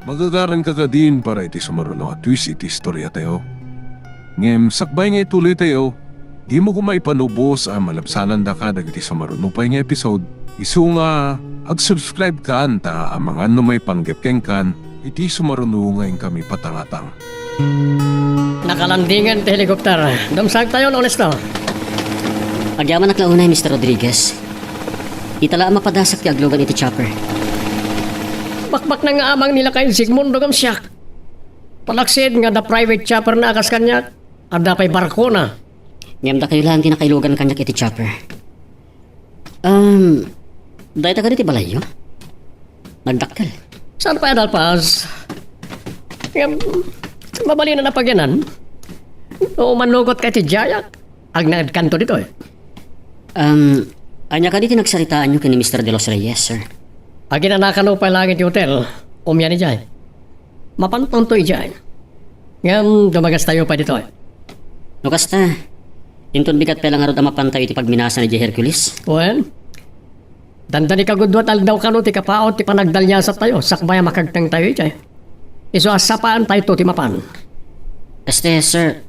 Magagaranka kadin para iti sumaruno a twist iti istoriatayo. Ngem sakbay nga ituloytayo, dimo koma ipanubos a malabsanandaka dagiti sumaruno pay nga episode. Isu nga, ag-subscribe kan ta amangan no maipanggep kenkan iti sumaruno nga inkami patangatang. Nakalandingan ti helicopter. Dumsagtayon, Onesto. Agyamanak la unay, Mister Rodriguez. Ita la a mapadasak ti aglugan iti chopper. Bakbaknang nga amang ni lakay Sigmundo ngem siak. Panaksid nga adda private chopper na a kas kaniak, adda pay barkona. Ngem dakayo laeng ti nakailugan kaniak iti chopper. Um, dayta kadi ti balayyo? Nagdakkel. Saan pay a nalpas? Ngem, mabalin a napagyanan. No manugot ka iti diayak, agnaedkanto ditoy. Um, ania kadi ti nagsaritaanyo ken ni Mister De Los Reyes, sir? Aginanakano pay laeng iti hotel. Umian idiay. Mapantanto idiay. Ngem dumagastayo pay ditoy. No kasta, inton bigat pay la ngarud a mapantayo iti pagminasan idiay Hercules? Wen, dandani kagudua ti aldaw kano ti kapaut ti panagdaliasantayo sakbay a makagtengtayo idiay. Isu a sapaantayto ti mapan. Este, sir,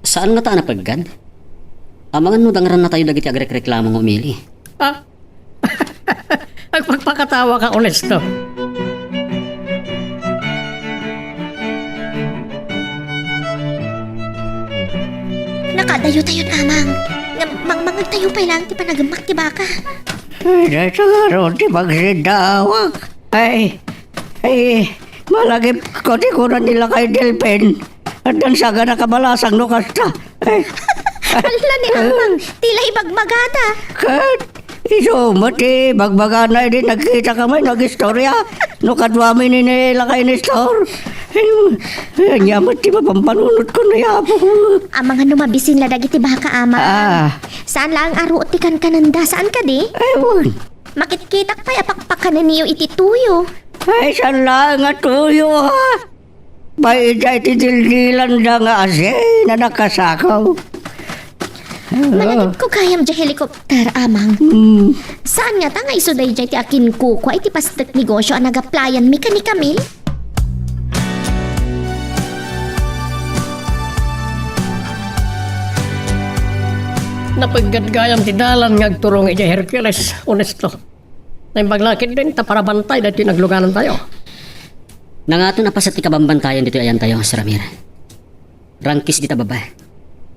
saan ngata a napeggad? Amangan no dangrannatayo dagiti agrekreklamo nga umili. Ah, agpakpakatawa ka, Onesto. Nakadayotayon, Amang. Ngem mangmangegtayo pay laeng ti panagemmak ti baka. Ay, dayta ngarud ti pagsiddawak. Ay, ay, malagipko ti kuna ni lakay Delfin. Addan sagana kabalasang no kasta. Ay. Alla ni Amang, ti la ibagbagata. Ket isu met ti bagbagana idi nagkitaka met nga agistoria no kaduami ni, ni lakay Nestor. Ay, ania met ti mapampanunotko ni Apo. Amangan no mabisin la dagiti baka, Amang. Ah. Saan laeng a ruot ti kankanenda, saan kadi? Ay, wen. Makitkitak pay a pakpakanenyo iti tuyo. Ay, saan laeng a tuyo, ha? Bay, idiay ti dildilanda nga asin a nakasakaw. Malagipko gayam diay helicopter, Amang. Hmm. Saan ngata nga isu daydiay ti akinkukua iti pastek negosyo a nagaplayanmi ken ni Camille? Napeggad gayam ti dalan nga agturong idiay Hercules, Onesto. Naimbag la ketdin ta parabantay daytoy nagluganantayo. Nangaton a paset ti kabambantayan ditoy ayantayo, Sir Amir. Rangkis dita baba.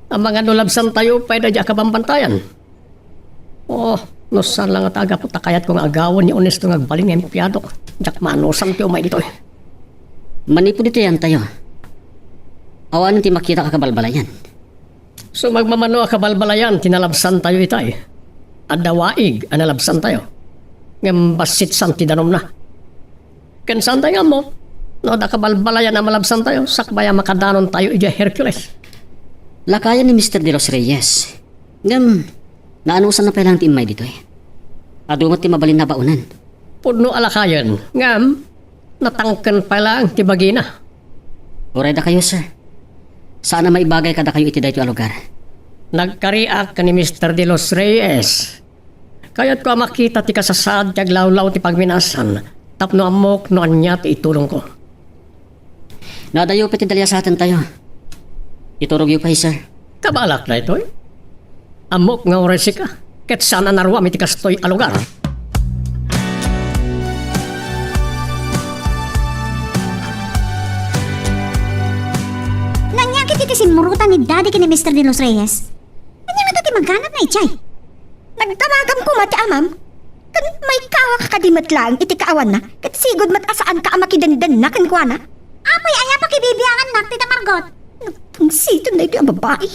Amangan no labsantayo pay daydiay a kabambantayan. Oh, no saan la ngata a gapu ta kayatko nga agawen ni Onesto nga agbalin nga empleyado, diak maanusam ti umay ditoy. Manipud ditoy ayantayo, awanen ti makitak a kabalbalayan. Sumagmamano a kabalbalayan ti nalabsantayo itay. Adda waig a nalabsantayo. Ngem bassit saan ti danumna. Ken saantayo nga ammok no adda kabalbalayan a malabsantayo sakbay a makadanontayo idiay Hercules. Lakayan ni Mister De Los Reyes. Ngem, naanusanna pay laeng ti immay ditoy. Adu met ti mabalinna a baonen. Pudno a lakayen, ngem natangken pay laeng ti bagina. Uray dakayo, sir. Saan a maibagay kadakayo iti daytoy a lugar. Nagkariak ken ni Mister De Los Reyes. Kayatko a makita ti kasasaad ti aglawlaw ti pagminasan tapno ammok no ania ti itulongko. No adayo pay ti daliasatayo, iturogyo pay, sir. Kabalak daytoy. Ammok nga uray sika, ket saan a naruam iti kastoy a lugar. Naniak iti simmurotan ni Daddy ken ni Mister De Los Reyes. Ania ngata ti maganabna idiay? Nagdamagam koma ti amam. Ken maikawak kadi met laeng iti kaawanna, ket sigud met a saanka a makidendenna kenkuana. Apay, aya pakibibiangannak ti da Margot? Nagpungsiton daytoy a babai.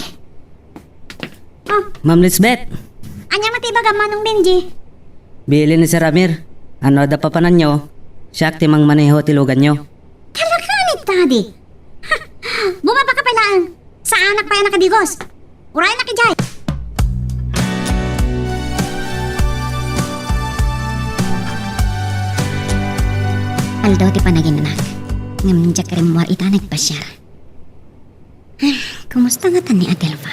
Oh. Ma'am Lisbeth! Ania met ti ibagam, Manong Benji? Bilin ni Sir Amir, no adda papananyo, siak ti mangmaneho ti luganyo. Tadi. Ha! Bumaba ka pay laeng. Saanak pay a nakadigos. Urayenak idiay. Aldaw ti panaginnak. Ngem diak rimmuar ita nagpasiar. Ay, kumusta ngata ni Adelfa?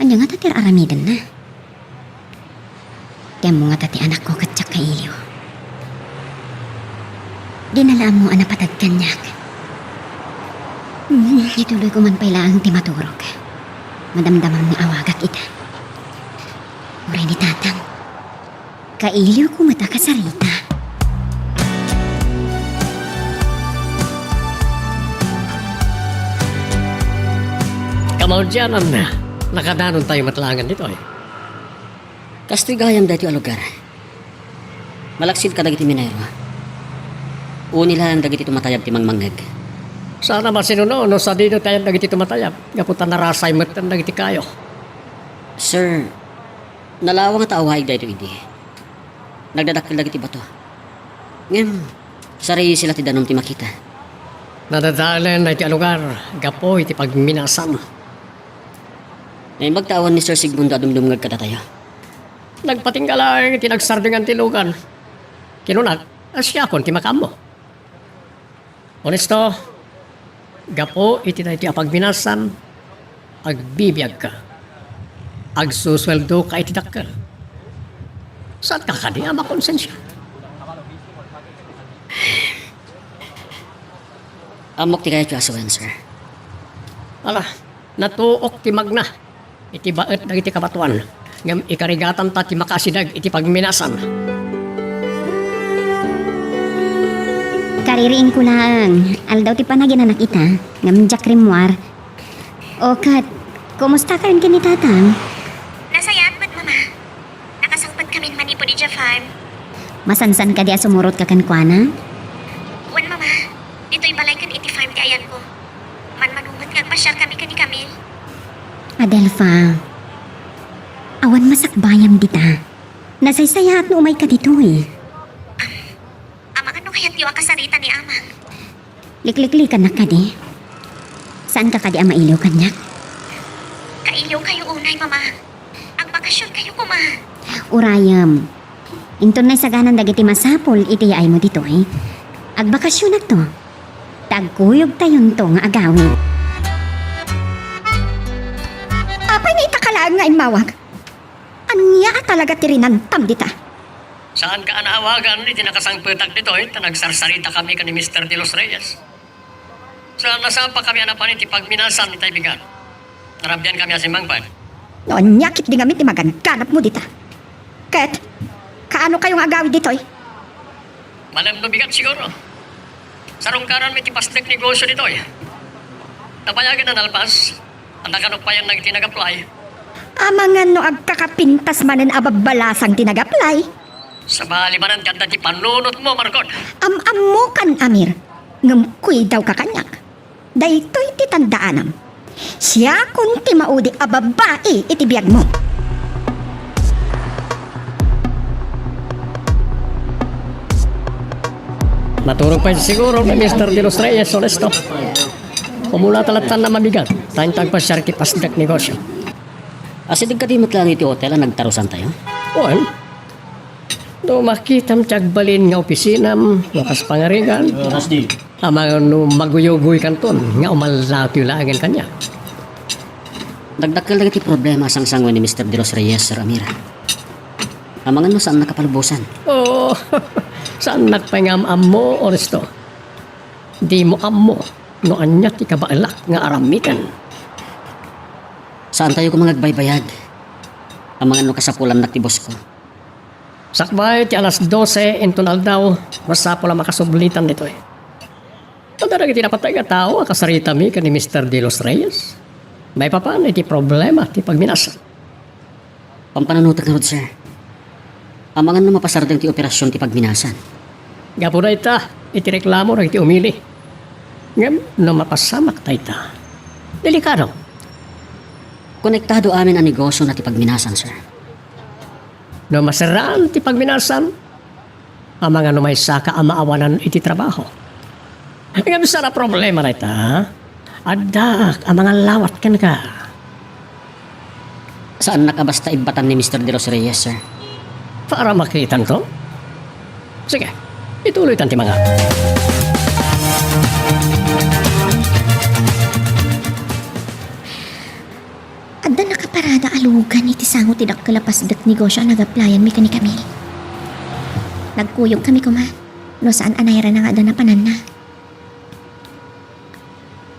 Ania ngata ti ar-aramidenna? Ti ammo ngata ti anakko ket diak kailiw. Dina la ammo a napateg kaniak. Hmm, ituloyko man pay laeng ti maturog. Madamdamam nga awagak ita. Uray ni Tatang. Kailiwko met a kasarita. Kamaudiananna, nakadanontayo met laengen ditoy. Kastoy gayam daytoy a lugar. Malaksid kadagiti minero. Uni laeng dagiti tumatayab ti mangmangngeg. Saan a masinuno no sadino ti ayan dagiti tumatayab, gapu ta narasay metten dagiti kayo. Sir, nalawang a tao waig daytoy idi. Nagdadakkel dagiti bato. Ngem, sarisi la ti danum ti makita. Nadadaelen daytoy a lugar gapu iti pagminasan. Naimbag ta awan ni Sir Sigmundo a dumdumngeg kadatayo. Nagpatingga laeng iti nagsardeng ti lugan. Kinunak, a siakon ti makaammo. Honesto, gapu iti daytoy a pagminasan, agbibiagka. Agsusueldoka iti dakkel. Saanka kadi a makonsensia? Ammok ti kayatyo a sawen, sir. Ala, natuok ti magna iti baet dagiti kabatoan, ngem ikarigatanta ti makaasideg iti pagminasan. Kaririingko laeng, aldaw ti panaginanak ita, ngem diak rimmuar. O ket, kumusta kayon ken ni Tatang? Nasayaat met, Mama. Nakasangpet kamin manipud idiay farm. Masansan kadi a sumurotka kenkuana? Wen, Mama. Ditoy balay ken iti farm ti ayanko. Manmano met nga agpasiar kami ken ni Camille. Adelfa, awan masakbayam dita. Nasaysayaat no umayka ditoy. Amangan no kayatyo a kasarita ni Amang. Likliklikannak kadi? Saanka kadi a mailiw kaniak? Kailiwkayo unay, Mama. Agbakasionkayo koma. Urayem. Inton naisaganan dagiti masapul iti yaaymo ditoy, agbakasionakto. Ta agkuyogtayonto nga agawid. Apay nga ita ka laeng nga immawag? Ania a talaga ti rinantam dita? Saanka a naawagan iti nakasangpetak ditoy ta nagsarsaritami ken ni Mister De Los Reyes. Sa nasapakami a napan iti pagminasan ita a bigat. Narabiankami a simmangpet. No ania ketdi ngamin ti maganganapmo dita? Ket, kaano kayo nga agawid ditoy? Malem no bigat siguro. Sarungkaranmi ti pasdek negosyo ditoy. Nabayagen a nalpas, anda kano payen dagiti nag-apply? Amangan no agkakapintas manen a babbalasang ti nag-apply. Sabali manen ti adda ti panunotmo, Marcon. Am-ammokan, Amir. Ngem kuidawka kaniak. Daytoy ti tandaanam. Siakon ti maudi a babbai iti biagmo. Maturog pay siguro ni Mister De Los Reyes, honesto. Umuna ta lattan a mabigat, ta inta agpasiar iti pasdek negosyo. Asideg kadi met laeng iti hotel a nagtarusantayo? Wen, no makitam ti agbalin nga opisinam, no kas pangarigan, amangan no maguyugoykanton nga umallawtayo laengen kaniak. Dakdakkel dagiti problema a sangsangoen ni Mister De Los Reyes, Sir Amir. Amangan no saannak a palubosan. Oh, saannak pay nga am-ammo, Onesto. Dimo ammo no ania ti kabaelak nga aramiden. Saantayo koma nga agbaybayag. Amangan no kasapulannak ti bossko. Sakbay ti alas dose inton aldaw, masapul a makasublitan ditoy. Adda dagiti napateg a tao a kasaritami ken ni Mister De Los Reyes. Maipapan iti problema ti pagminasan. Pampanunotek ngarud, sir. Amangan no mapasardeng ti operasion ti pagminasan. Gapu dayta, iti reklamo dagiti umili. Ngem no mapasamak dayta, delikado. Konektado amin a negosio na ti pagminasan, sir. No maserraan ti pagminasan, amangan no maysaka a maawanan iti trabaho. Ngem saan a problema dayta, ha? Addaak a mangallawat kenka. Saannak a basta ibbatan ni Mister De Los Reyes, sir. Para makitanto? Sige, ituloytan ti mangawat. Adda nakaparada a lugan iti sango ti dakkel a pasdek negosio a nag-applyan mi ken ni Camille. Nagkuyogkami koma no saan a nairana nga adda napananna.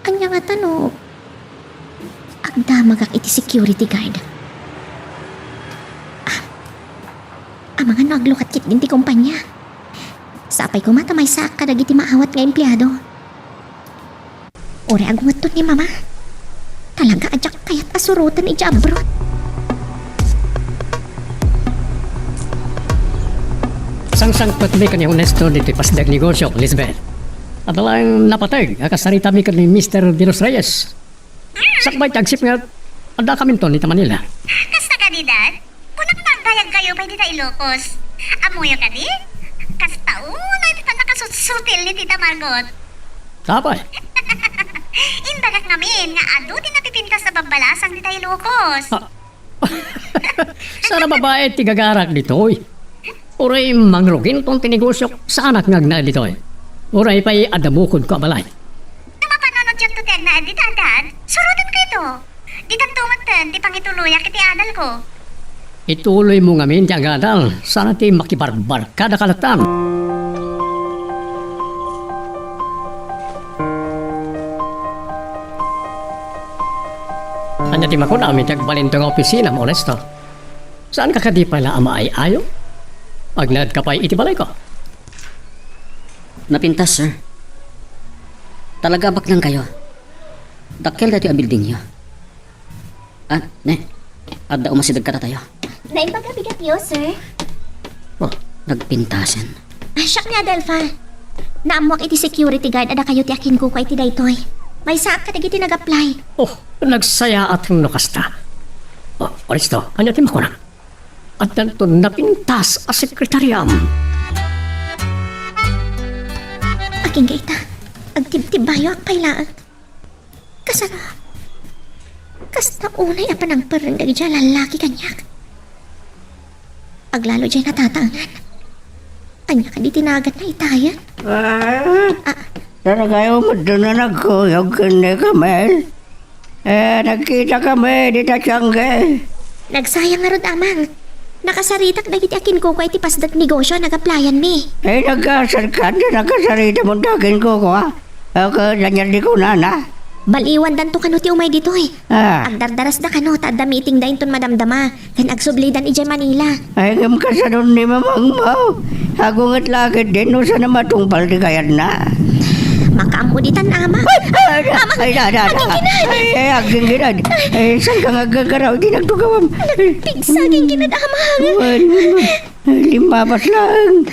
Ania ngata no agdamagak iti security guard? Ah, amangan no aglukat ketdin ti kompania. Sapay koma ta maysaak kadagiti maawat nga empleado. Uray agungetton ni Mama. Talaga a diak kayat a suroten idiay abroad. Sangsangpetmi ken ni Honesto ditoy pasdek negosio, Lisbeth. Adda laeng napateg a kasaritami ken ni Mister De Los Reyes. Sakbay ti agsipnget, addakaminton ita Manila. Kasta kadi, Dad? Kunak nga agdayagkayo pay dita Ilocos. Ammoyo kadi? Kasta unay ti pannakasutsutil ni Tita Margot. Sapay. Imbagak ngamin nga adu ti napipintas a babbalasang dita Ilocos. Ah. Saan a babai ti gagarak ditoy. Uray mangruginton ti negosiok, saanak nga agnaed ditoy. Uray pay adda bukodko a balay. No mapanunotyo ti agnaed dita, Dad, surotenkayo. Ditanto metten ti pangituloyak iti adalko. Ituloymo ngamin ti agadal, saan a ti makibarbarkada kadakuada. Ania ti makunam iti agbalinto nga opisinam, Honesto? Saanka kadi pay la a maay-ayo? Agnaedka pay iti balayko? Napintas, sir. Talaga a baknangkayo. Dakkel daytoy a buildingyo. Ah, ne. Adda umasideg kadatayo. Naimbag a bigatyo, sir. Oh, nagpintasen. Ah, siak ni Adelfa. Naammoak iti security guard a dakayo ti akinkukua iti daytoy. Maysaak kadagiti nag-apply. Oh, nagsayaat no kasta. Oh, Honesto, ania ti makunam? Addanton napintas a sekretariam. Agingga ita, agtibtibbayoak pay laeng. Kasano? Kasta unay a panangperreng dagiti a lallaki kaniak. Aglalo diay natataengan. Ania kadi ti naganna itayen? Ah, ah, talaga met no nagkuyog ken ni Camille. Eh, nagkitakami dita Tiangge. Nagsayang ngarud, Amang. Nakasaritak dagiti akinkukua iti pasdek negosio a nag-applyan mi. Eh, nagkasarkan ta nakasaritam dagiti akinkukua. Ako, Daniel di kunana. Baliwandanto kano ti umay ditoy. Ah. Agdardarasda kano ta adda meetingda inton madamdama. Ken agsublidan idiay Manila. Ay, ngem kasanon ni mamangmo? Agunget la ketdin no saan a matungpal ti kayatna. Makaammo ditan, Ama. Ay, ay, ay, Ama, ay, da, da, da. Agingginad. Ay, ay, agingginad. Ay, saan ka nga aggargaraw iti nagtugawam? Nagpigsa, agingginad, Ama. Wen, wen, wen. Ay, limmabas laeng.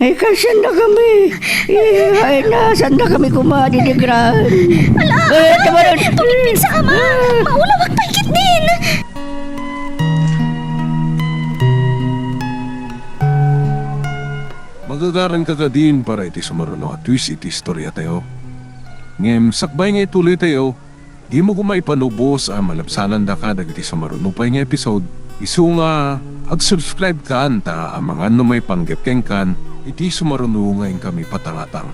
Ay, kasanda kami. Ay, ay, na, sanda kami kumadi di gran. Ala, eh, tama na. Tumigpigsa, Ama. Maulawak pay ketdin. Magagaranka kadin para iti sumaruno a twist iti istoriatayo. Ngem sakbay nga ituloytayo, dimo koma ipanubos a malabsanandaka dagiti sumaruno pay nga episode. Isu nga, ag-subscribe kan ta amangan no maipanggep kenkan iti sumaruno nga inkami patangatang.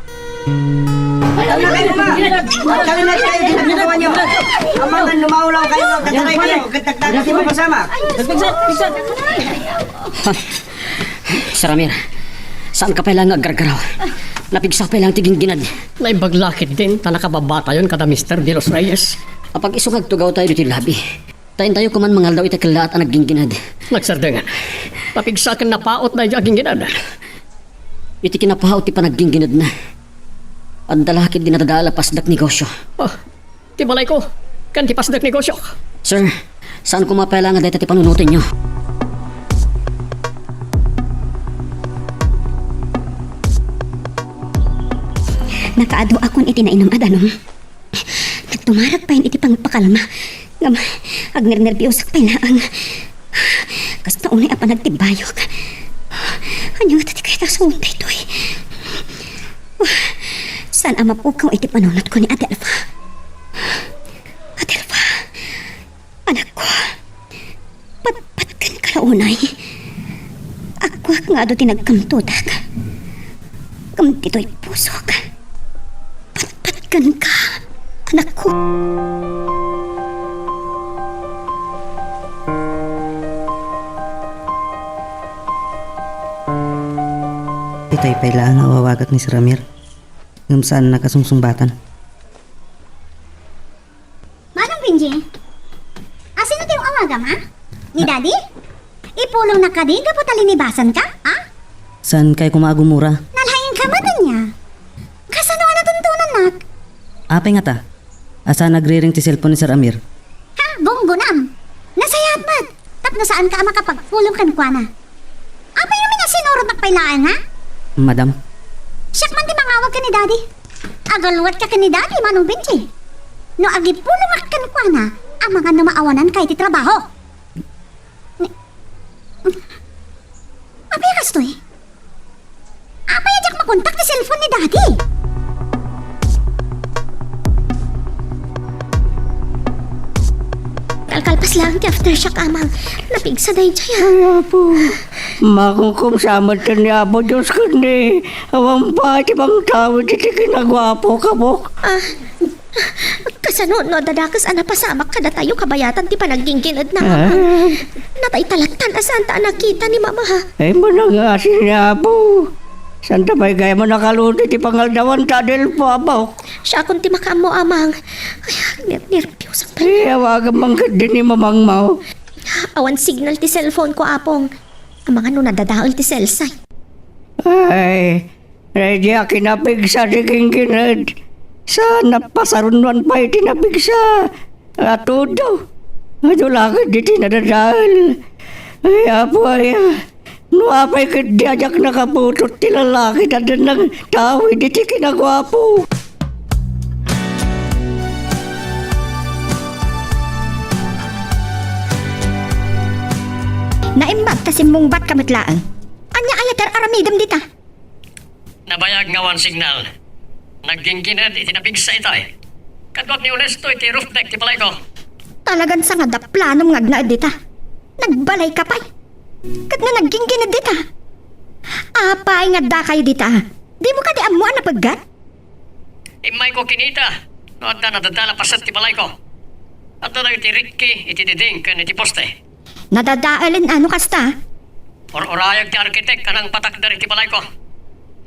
Amangan no maulaw kayo, tataray kayo, ket dagdagan ti mapasamak. Sir Ramir, saanka pay laeng nga aggargaraw? Napigsa pay laeng ti gingginad. Naimbag la ketdin ta nakababatayon kada Mister De Los Reyes. Apag-isu nga agtugawtayo ditoy lobby. Ta intayo koman mangaldaw iti kellaat a naggingginad. Nagsardeng. Napigsa ken napaut daydi a gingginad. Iti kinapaut ti panagginginadna, adda la ketdi nadadael a pasdek negosio. Oh, ti balayko, ken ti pasdek negosiok. Sir, saan koma pay laeng nga dayta ti panunotenyo. Nakaadu akon iti nainum a danum. Nagtumarag payen iti pangpakalma. Ngem agnernerbiosak pay laeng. Kasta unay a panagtibbayok. Ania ngata ti kayat a sawen daytoy? Saan a mapukaw iti panunotko ni Adelfa. Adelfa, anakko, patpatgenka la unay. Agguak nga adu ti nagkamtudak. Ngem ditoy pusok, patpatgenka, anakko. Itay pay laeng nga awawagak ni Sir Amir. Ngem saan a kasungsungbatan. Manong Benji, asino ti awagam, ha? Ni Daddy? Ipulongnak kadi gapu ta linibasanka, ha? Saan kay koma agumura? Nalaingka met ania? Kasano a natuntonannak? Apay ngata? Asa nagriring ti cellphone ni Sir Amir? Ha, bunggonam! Nasayaat met! Tapno saanka a makapagpulong kenkuana. Apay ngamin a sinurotnak pay laeng, ha? Madam. Siak man ti mangawag ken ni Daddy. Agaluatka ken ni Daddy, Manong Benji. No agipulongak kenkuana, amangan no maawananka iti trabaho. Ni-, apay a kastoy? Apay a diak makontak ti cellphone ni Daddy? Kalkalpas laeng ti aftershock, Amang. Napigsa daydiay, a. Ay, Apo. Makukum sa met ni Apo Dios ken ni awan pay ti mangtawid iti kinaguapo, kabok. Ah, kasano no adda dakes a napasamak kadatayo kabayatan ti panaggingginedna, Amang? Ah. Natay talatan a saanta a nakita ni Mama, ha? Ay, manangasin ni Apo. Saanta pay gayam a nakaludi ti pangaldawan ta Adelfa, Apo. Siakon ti makaammo, Amang. Ay, ner-, nerbiosang pay. Eh, awagam man ketdi ni Mamangmo. Awan signal ti cellphone ko, Apong. Amangan no nadadael ti cellsite. Ay, daydiay a kinapigsa ti ginggined. Sa napasarunnuan pay ti napigsa. Atudo. Adu la ketdi ti nadadael. Ay, Apo, ay, ah. No apay ketdi a diak nakaputot ti lalaki ta adda nangtawid iti kinaguapo. Naimbag ta simmungbatka met laeng. Ania aya ti ar-aramidem dita? Nabayag nga awan signal. Nagginggined iti napigsa itay. Kaduak ni Honesto iti roof deck ti balayko. Talagan sangad a planom nga agnaed dita. Nagbalayka pay. Ket no nagginggined dita. Apay nga addakayo dita? Dimo kadi ammo a napeggat? Immayko kinita no adda nadadala paset ti balayko. Adda dagiti rikki iti diding ken iti poste. Nadadaelen a no kasta? Ur-urayag ti arkitek a nangpatakder iti balayko.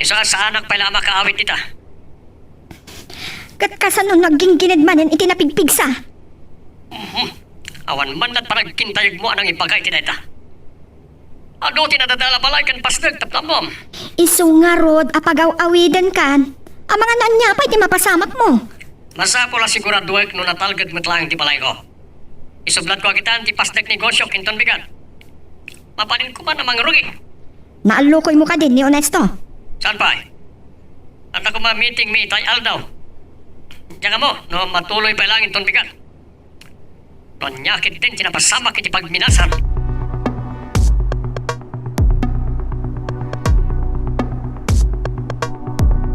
Isu a saanak pay la a makaawid dita. Ket kasano no agginggined manen iti napigpigsa? Mhm. Awan man lat panagkintayegmo a nangibaga iti dayta. Adu ti nadadala balay ken pasdek tapno ammom. Isu ngarud a pagaw-awidenkan, amangan no ania pay ti mapasamakmo. Masapul a siguraduek no natalged met laeng ti balayko. Isublatko a kitaan ti pasdek negosio inton bigat. Mabalin koma a mangrugi. Naallukoymo kadi ni Honesto? Saan pay? Adda koma meeting mi itay aldaw. Diak ammo no matuloy pay laeng inton bigat. No ania ketdin ti napasamak iti pagminasam.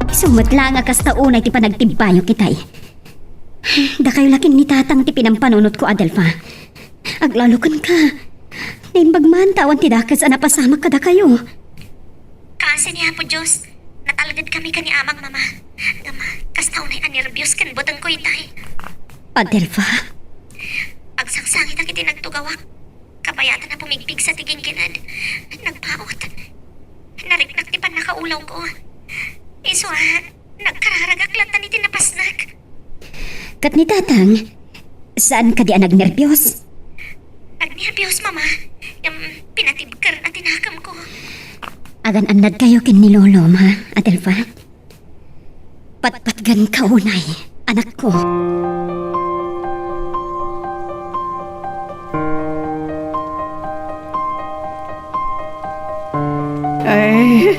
Isu met laeng a kasta unay ti panagtibbayok itay. Dakayo la ken ni Tatang ti pinampanunotko, Adelfa. Aglalo kenka. Naimbag man ta awan ti dakes a napasamak kadakayo. Kaasi ni Apo Dios, natalgedkami ken ni Amang, Mama. Ngem kasta unay a nerbios ken butengko itay. Adelfa? Agsangsangitak iti nagtugawak. Kabayatan a pumigpigsa ti ginggined. Nagpaut. Nariknak ti pannakaulawko. Isu a, nagkararagak latta iti napasnek. Ket ni Tatang, saan kadi a nagnerbios? Nagnerbios, Mama. Ngem pinatibkerna ti nakemko. Agan-annadkayo ken ni Lolom, ha, Adelfa? Patpatgenka unay, anakko. Ay,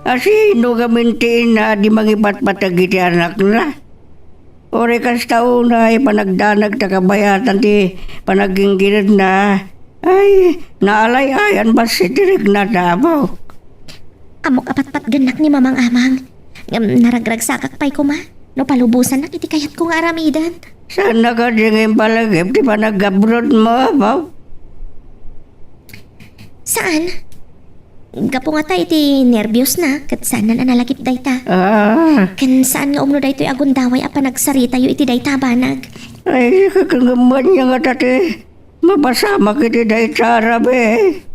asino gamin ti ina a di mangipatpateg iti anakna? Uray kasta unay panagdanag ta kabayatan ti panagingginedna. Ay, naalay-ayan bassit ti rikna, Apo. Ammok a patpatgennak ni Mamang, Amang. Ngem naragragsakak pay koma no palubosannak iti kayatko nga aramiden. Saan nga kadi nga impalagip ti panagabrodmo, apo? Saan? Gapu ngata iti nerbiosna, ket saanna a nalagip dayta. Ah. Ken saan nga umno daytoy a gundaway a panagsaritayo iti dayta a banag? Ay, kakangaman niya ngata ti mapasamak iti dayta a rabii.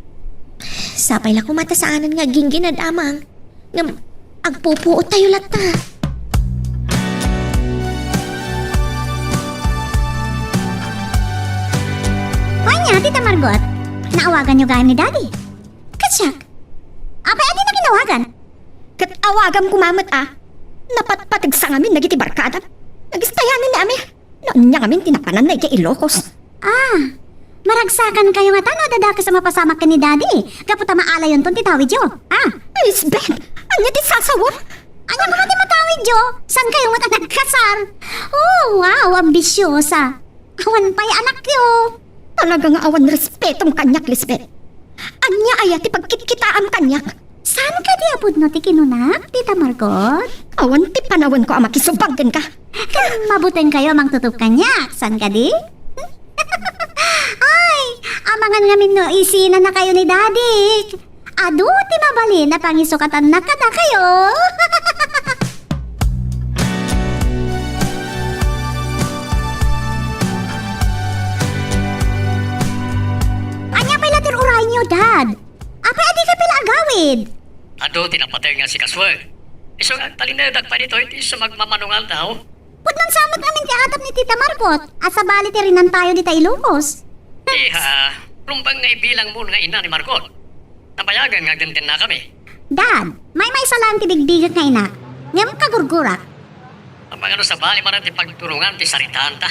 Sapay la koma ta saanen nga agginggined, Amang. Ngem agpupuottayo latta. Wen, Tita Margot, naawaganyo gayam ni Daddy? Ket siak? Apay a dina kinawagan? Ket awagam koma met a napatpateg sa ngamin dagiti barkadam. Nagistayanan ni Amir. No ania ngamin ti napananna idiay Ilocos? Ah, maragsakankayo ngata no adda dakes a mapasamak ken ni Daddy gapu ta maalayonton ti tawidyo. Ah. Lisbeth, ania ti sasawer? Ania koma ti matawidyo? Saankayo met a nagkasar? Oh, wow, ambisiosa. Awan pay anakyo. Talaga nga awan respetom kaniak, Lisbeth. Ania aya ti pagkitkitaam kaniak? Saan kadi a pudno ti kinunak, Tita Margot? Awan ti panawenko a makisubang kenka. Ket mabutengkayo a mangtutup kaniak, saan kadi? Ay, amangan ngamin no isinanakayo ni Daddy. Adu ti mabalin a pangisukatanna kadakayo. Ania pay la ti ur-urayyo, Dad? Apay a dika pay la agawid? Adu ti napateg nga sikaswek. Isu nga agtalinedak pay ditoy ti isu magmamano nga aldaw. Pudnon sa met ngamin ti adap ni Tita Margot, a sabali ti rinantayo dita Ilocos. Iha, rumbeng nga ibilangmo nga ina ni Margot. Nabayagen nga agdendennakami. Dad, maymaysa laeng ti bigbigek nga ina, ngem kagurgurak. Amangan no sabali manen ti pagturungan ti saritaanta.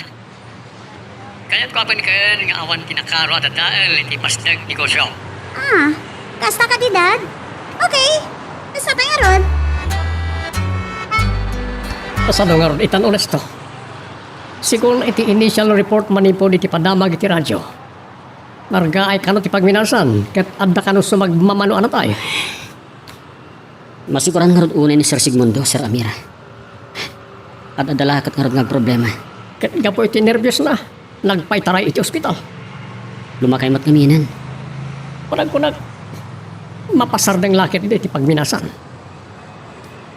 Kayatko a ken nga awan ti nakaro a dadael iti pasdek negosio. Ah, kasta kadi, Dad? Okay. Kasta pay ngarud? Kasano ngarud itan, Onesto? Sigun iti initial report manipud iti padamag iti radio, nargaay kano ti pagminasan ket adda kano sumagmamano a natay. Masiguran ngarud unay ni Sir Sigmundo, Sir Amira. Ad-adda la ket ngarud nga agproblema. Ket gapu iti nerbiosna, nagpaitaray iti ospital. Lumakay met ngaminen. Kunagkunak, mapasardeng la ketdi ti pagminasan.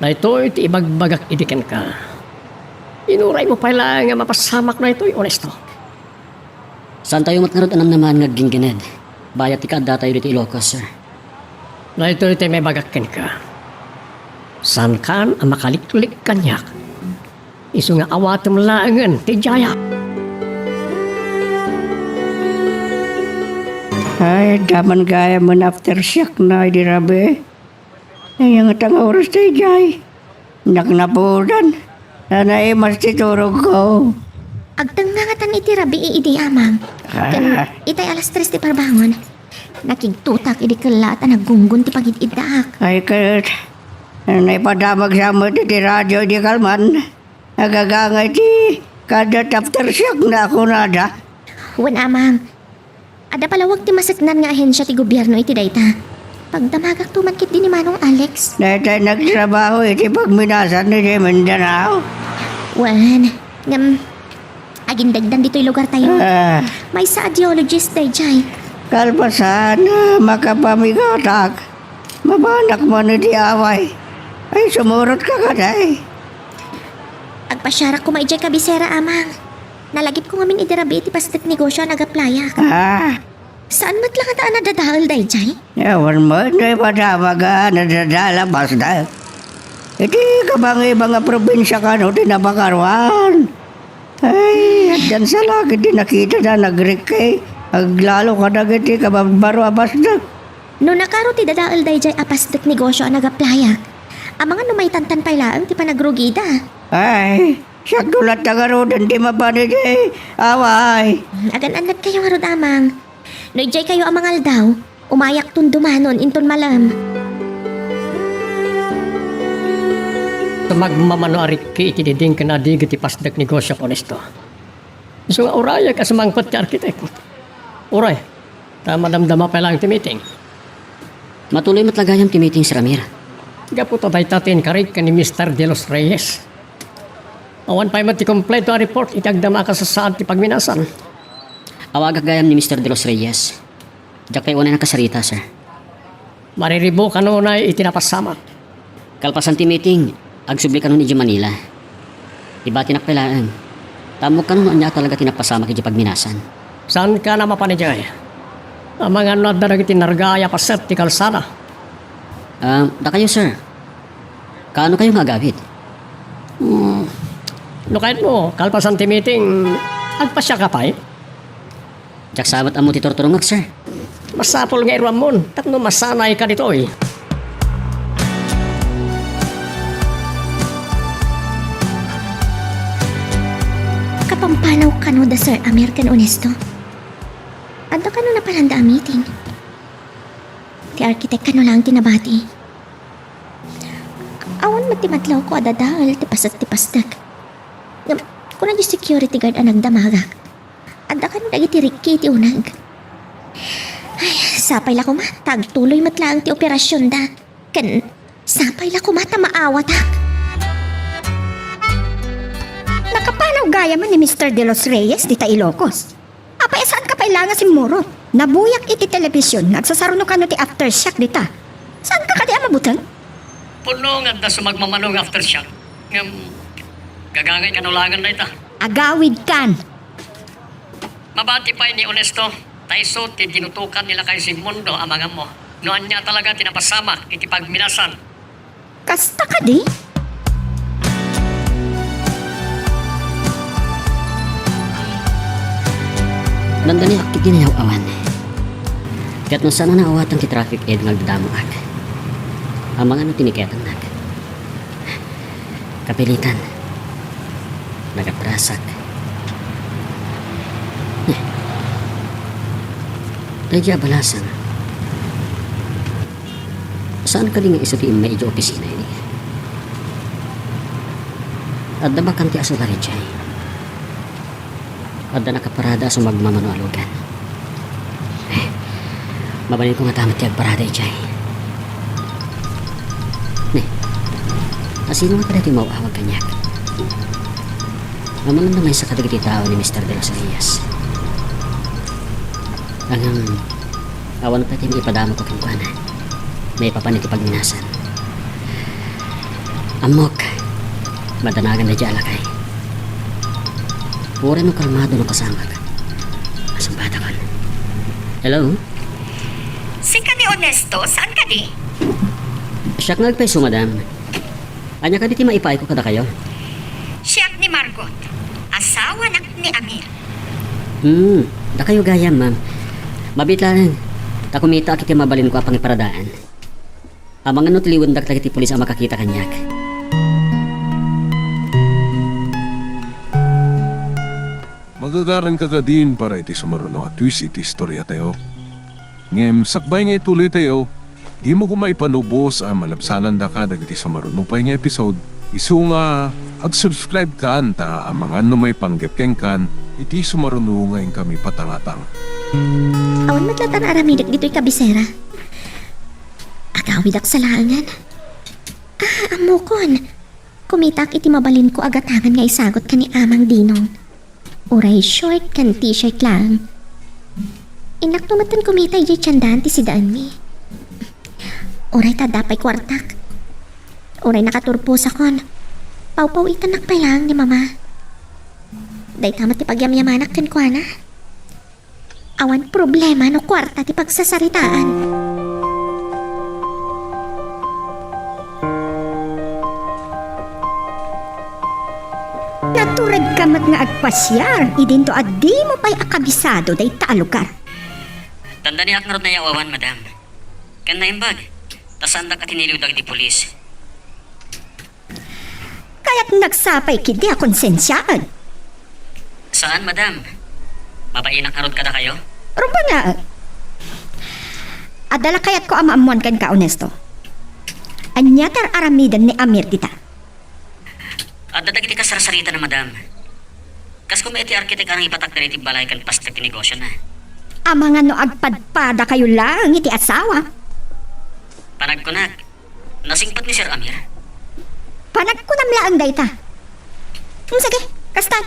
Daytoy ti ibagbagak idi kenka. Inuraymo pay laeng nga mapasamak daytoy, Onesto. Saantayo met ngarud a namnamaen nga agginggined bayat ti kaaddatayo ditoy Ilocos, sir. Daytoy ti maibagak kenka. Saankan a makaliklik kaniak. Isu nga awatem laengen ti idiayak. Ay, daman gayamen aftershokna idi rabii. Ay, ania ngata nga oras ta idiay? Naknapudan. Naimas ti turogko. Agtengnga ngatan iti rabii idi, Amang. Ah. Ken itay alas tres ti parbangon. Nakigtotak idi kellaat a naggunggon ti pangid-iddaak. Ay, ket naipadamagsa met iti radio idi kalman. Agagangay ti kadat aftershokna a kunada. Wen, Amang. Adda palawag ti maseknan nga ahensia ti gobierno iti dayta. Pagdamagakto man ketdi ni Manong Alex. Daytay nagtrabaho iti pagminasan idiay Mindanao? Wen, ngem, agindagdan ditoy lugartayo. Ah. Maysa a geologist daydiay. Kalpasan, ah, makapamigatak. Mabanak man iti away. Ay, sumurotka kadi. Agpasiarak koma idiay kabisera, Amang. Nalagipko ngamin idi rabii ti pasdek negosio a nagaplayak. Ah. Saan met la ngata a nadadael daydiay? Awan met no ipadamag a nadadael a pasdek. Iti kabangibang a probinsia kano ti napakaruan. Ay, addan sa la ketdi nakitada a nagrikki. Aglalo kadagiti kababbaro a pasdek. No nakaro ti dadael daydiay a pasdek negosio a nagaplayak, amangan no maitantan pay laeng ti panagrugida. Ay, siakto latta ngaruden ti mapan idiay away. Agan-annadkayo ngarud, Amang. No idiaykayo a mangaldaw, umayakton dumanon inton malem. Sumagmamano a rikki iti diding ken adigi ti pasdek negosio, Onesto. Isu nga urayek a sumangpet ti arkitek. Uray, ta madamdama pay laeng ti meeting. Matuloy met la gayam ti meeting, Sir Amir. Gapu ta dayta ti inkarik ken ni Mister De Los Reyes. Awan pay met ti kompleto a report iti agdama a kasasaad ti pagminasan. Awagak gayam ni Mister De Los Reyes. Diak pay unay nakasarita, sir. Mariribo kanunay iti napasamak. Kalpasan ti meeting, agsubli kanon idiay Manila. Ibatinak pay laeng. Ta ammok kano no ania talaga ti napasamak idiay pagminasan. Saanka a mapan idiay? Amangan no adda dagiti nargaay a paset ti kalsada. Ah, dakayo, sir. Kaano kayo nga agawid? Hmm, no kayatmo, kalpasan ti meeting, agpasiaka pay? Diak sa met ammo ti turturongak, sir. Masapul nga iruammon tapno masanayka ditoy. Kapampanaw kano da Sir Amir ken Onesto? Adda kano napananda a meeting? Ti architect kano laeng ti nabati? Awan met ti madlawko a dadael ti paset ti pastek. Ngem, kuna di security guard a nagdamagak, adda kano dagiti rikki iti uneg. Ay, sapay la koma ta agtuloy met laeng ti operasionda. Ken sapay la koma ta maawatak. Nakapanaw gayam ni Mister De Los Reyes dita Ilocos. Apay, saanka pay la nga simmurot? Nabuyak iti telebision nga agsasaruno kano ti aftershock dita. Saanka kadi a mabuteng? Pudno nga adda sumagmamano nga aftershock. Ngem, gagangay kano laengen dayta. Agawidkan! Mabati pay ni Onesto, ta isu ti dinutokan ni lakay Sigmundo, amanganmo, no ania talaga ti napasamak iti pagminasan. Kasta kadi? Dandaniak iti nayaw-awan. Ket no saan a naawatan ti traffic aid nga agdadamoak, amangan no tiniketannak. Kapilitan. Nagatrasak. Eh. Daydi a balasang. Saan kadi nga isu ti immay idiay opisina idi? Adda bakante a sular idiay. Adda nakaparada a sumagmamano a lugan. Eh, mabalinko ngata met ti agparada idiay. Ne, asino nga kadaytoy maawag kaniak? Amangan no maysa kadagiti tao ni Mister De Los Reyes. Ngem, awan pay ti maipadamagko kenkuana maipapan iti pagminasan. Ammok, madanagan daydi a lakay. Uray no kalmado no kasamak, masumpatakon. Hello? Sika ni Onesto, saan kadi? Siak nga agpayso, madam. Ania kadi ti maipaayko kadakayo? Siak ni Margot. Asawanak ni Amir. Hmm, dakayo gayam, ma'am. Mabiit laeng, ta kumitaak iti mabalinko a pangiparadaan. Amangan no tiliwendak dagiti pulis a makakita kaniak. Magagaranka kadin para iti sumaruno a twist iti istoriatayo. Ngem sakbay nga ituloytayo, dimo koma ipanubos a malabsanandaka dagiti sumaruno pay nga episode, isu nga ag-subscribe kan ta amangan no maipanggep kenkan iti sumaruno nga inkami patangatang. Awan met latta nga aramidek ditoy kabisera. Agawidak sa laengen. Ah, ammokon. Kumitaak iti mabalinko a gatangan nga isagut ken ni Amang Dinong. Uray short ken t-shirt laeng. Innakto metten kumita idiay tiendahan ti sidaenmi. Uray ta adda pay kuartak. Uray nakaturposakon. Pawpaw-itannak pay laeng ni Mama. Dayta met ti pagyamyamanak kenkuana. Awan problema no kuarta ti pagsasaritaan. Naturedka met nga agpasiar idinto a dimo pay a kabisado dayta a lugar. Dandaniak ngarud nayaw-awan, madam. Ken naimbag, ta saandak a tiniliw dagiti pulis. Kayatnak sapay ketdi a konsensiaen? Saan, madam. Mabainak ngarud kadakayo? Rumbeng nga. Adda la kayatko a maammoan kenka, Onesto. Ania ti ar-aramiden ni Amir dita? Adda dagiti kasarsaritana, madam. Kas koma iti arkitek a nangipatakder iti balay ken pastek ti negosiona. Amangan no agpadpadakayo laeng iti asawa. Panagkunak, Nasingpet ni Sir Amir? Panagkunam laeng dayta. Hmm, sige, kasta.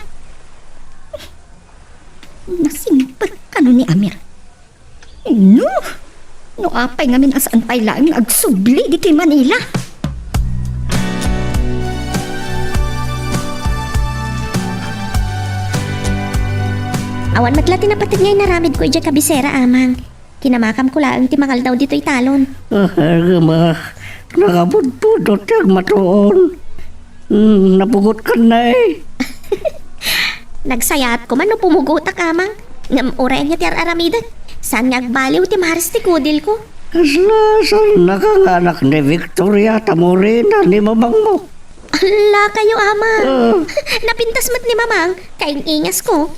Nasingpet kano ni Amir? No? No apay ngamin a saan pay laeng nga agsubli ditoy Manila? Awan met la ti napateg nga inaramidko idiay kabisera, Amang. Kinamakam ko laeng ti mangaldaw ditoy talon. Ah, gama, nakapudpudot ti agmatuon. Hmm, napugot kan na eh. Nagsayaat ko man no pumugotak, Amang. Ngem uray ania ti ar-aramidek. Saan nga agbaliw ti maris ti kudil ko. Kasla, saan nga anak ni Victoria Tamorina ni mamangmo? Ala kayo, Amang. Ah. Napintas met ni Mamang, kaing-ingas ko.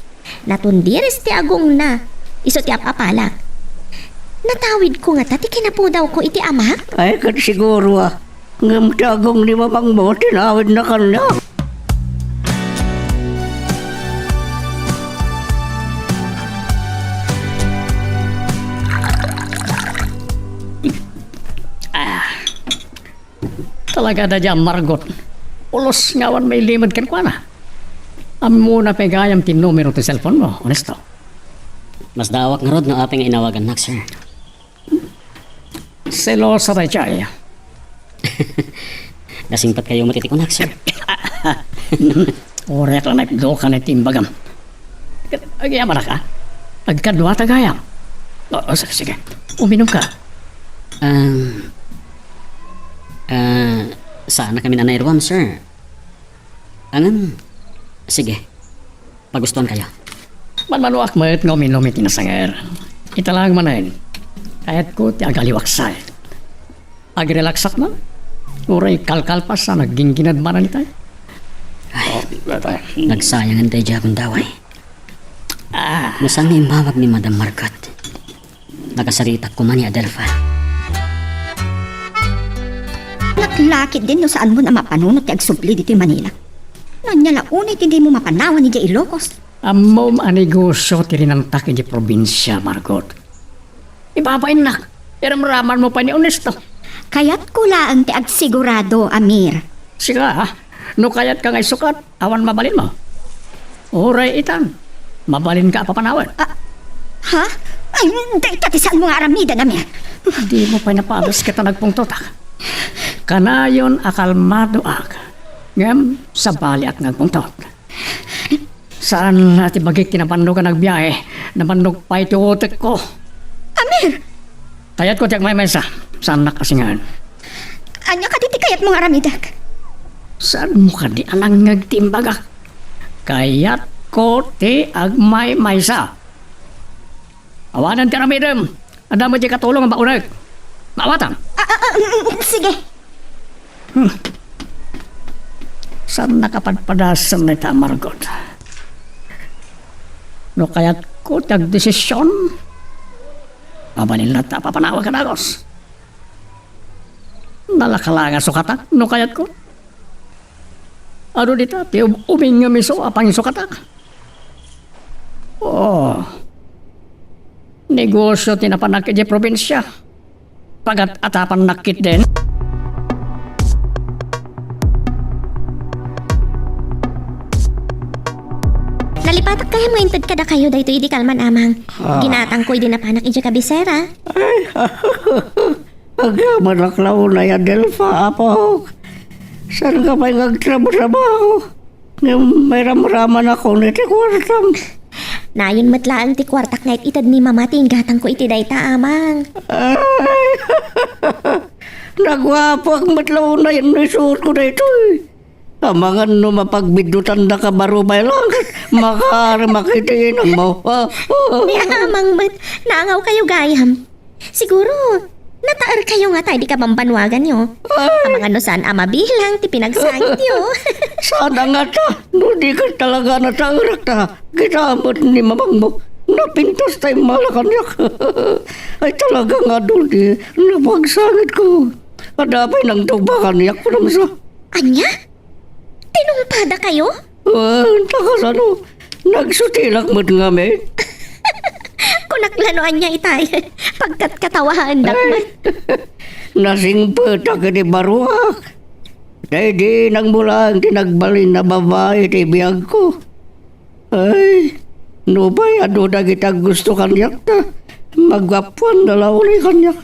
Natundiris ti agongna, isu ti ap-apalak. Natawid ko ngata ti kinapudaw ko iti amak? Ay, ket siguro, ah. Ngem ti agong ni mamangmo, tinawidna kaniak. Ah. Talaga da dia, Margot. Pulos nga awan mailimed kenkuana. Ammona pay gayam ti numero ti cellphone mo, Ernesto? Masdaawak ngarud no apay nga inawagannak, sir. Selosa daydiay. Nasingpet kayo met iti kunak, sir. Uray ka la naitdokan iti imbagam. Agyamanak, a? Agkaduata gayam. O, o, sige, sige. Uminum ka. Um, ah, saan na kami nanairuam, sir? Angan, sige. Pagustuan kayo. Manmanoak met nga uminum iti nasanger. Ita laeng manen, kayatko ti agaliwak sa. Agrilaksak man. Uray kalkalpas a naggingginad manen itay. Ay, oh, nagsayang intay di agundaway. Ah. Masang nga imbawag ni Madam Margot. Nakasaritak koma ni Adelfa. Naklakit din no saan mo na mapanunot ti agsubli ditoy Manila. No ania la unay ti di mo mapanawan idiay Ilocos? Ammom a negosyo ti rinantak idiay probinsia, Margot. Ibabainnak, iramraman mo pay ni Ernesto. Kayatko laeng ti agsigurado, Amir. Sika, ha? No kayatka nga isukat, awan mabalinmo. Uray itan, mabalinka a papanawen. Ah, ha? Ay, dayta ti saan mo nga aramiden, Amir. Di mo pay napadas ket nagpungtotak. Kanayon a kalmadoak, ngem sabaliak nga agpungtot. Saan a ti bagik ti nabannog a nagbiahe, nabannog pay ti utekko. Amir! Kayatko ti agmaymaysa, saannak a singaen. Ania kadi ti kayatmo nga aramidek? Saanmo kadi a nangngeg ti imbagak? Kayatko ti agmaymaysa. Awanen ti aramidem. Adda met diay katulong a maunek. Maawatam. Ah, ah, ah, mm, mm, sige. Hmm. Saan nakapadpadasen dayta a Margot? No kayatko ti agdesision, mabalin latta a papanawag a dagus. Nalaka la nga sukatak no kayatko. Adu dita ti um-, umingngem isu a pangisukatak. Oh. Negosyo ti napanak idiay probinsia. Pagat-atapannak ketdin. Nalipatak gayam nga inted kadakayo daytoy idi kalman, Amang. Ah. Ginatangko idi napanak idiay kabisera. Ay, agyamanak la unay, Adelfa, apok. Saan ka pay nga agtrabaho? Ngem mairamramanakon iti kuartam. Nayon met laeng ti kuartak nga it-ited ni Mama ti inggatangko iti dayta, Amang. Ay, naguapoak met la unay no isuotko daytoy. Amangan no mapagbiddutandaka baro pay lang, makaarimak iti inangmo. Ni Amang met, naangawkayo gayam. Siguro, nataerkayo ngata idi kabambanuaganyo. Ay. Amangan no saan a mabilang ti pinagsangityo. Saan a ngata, no di ka talaga nataerak ta, kita met ni mamangmo, napintas ta immala kaniak. Ay, talaga nga, Dodi, napagsangitko. Adda pay nangtungpa kaniak, kunam sa. Ania? Tinungpadakayo? Ah, ta kasano? Nagsutilak met ngamin. Kunak la no ania itay. Pagkatkatawaandak met. Nasingpetak iti baruak. Daydi nangmulang ti nagbalin a babai iti biagko. Ay, nupay adu dagiti aggusto kaniak ta, maggapuan na la uli kaniak.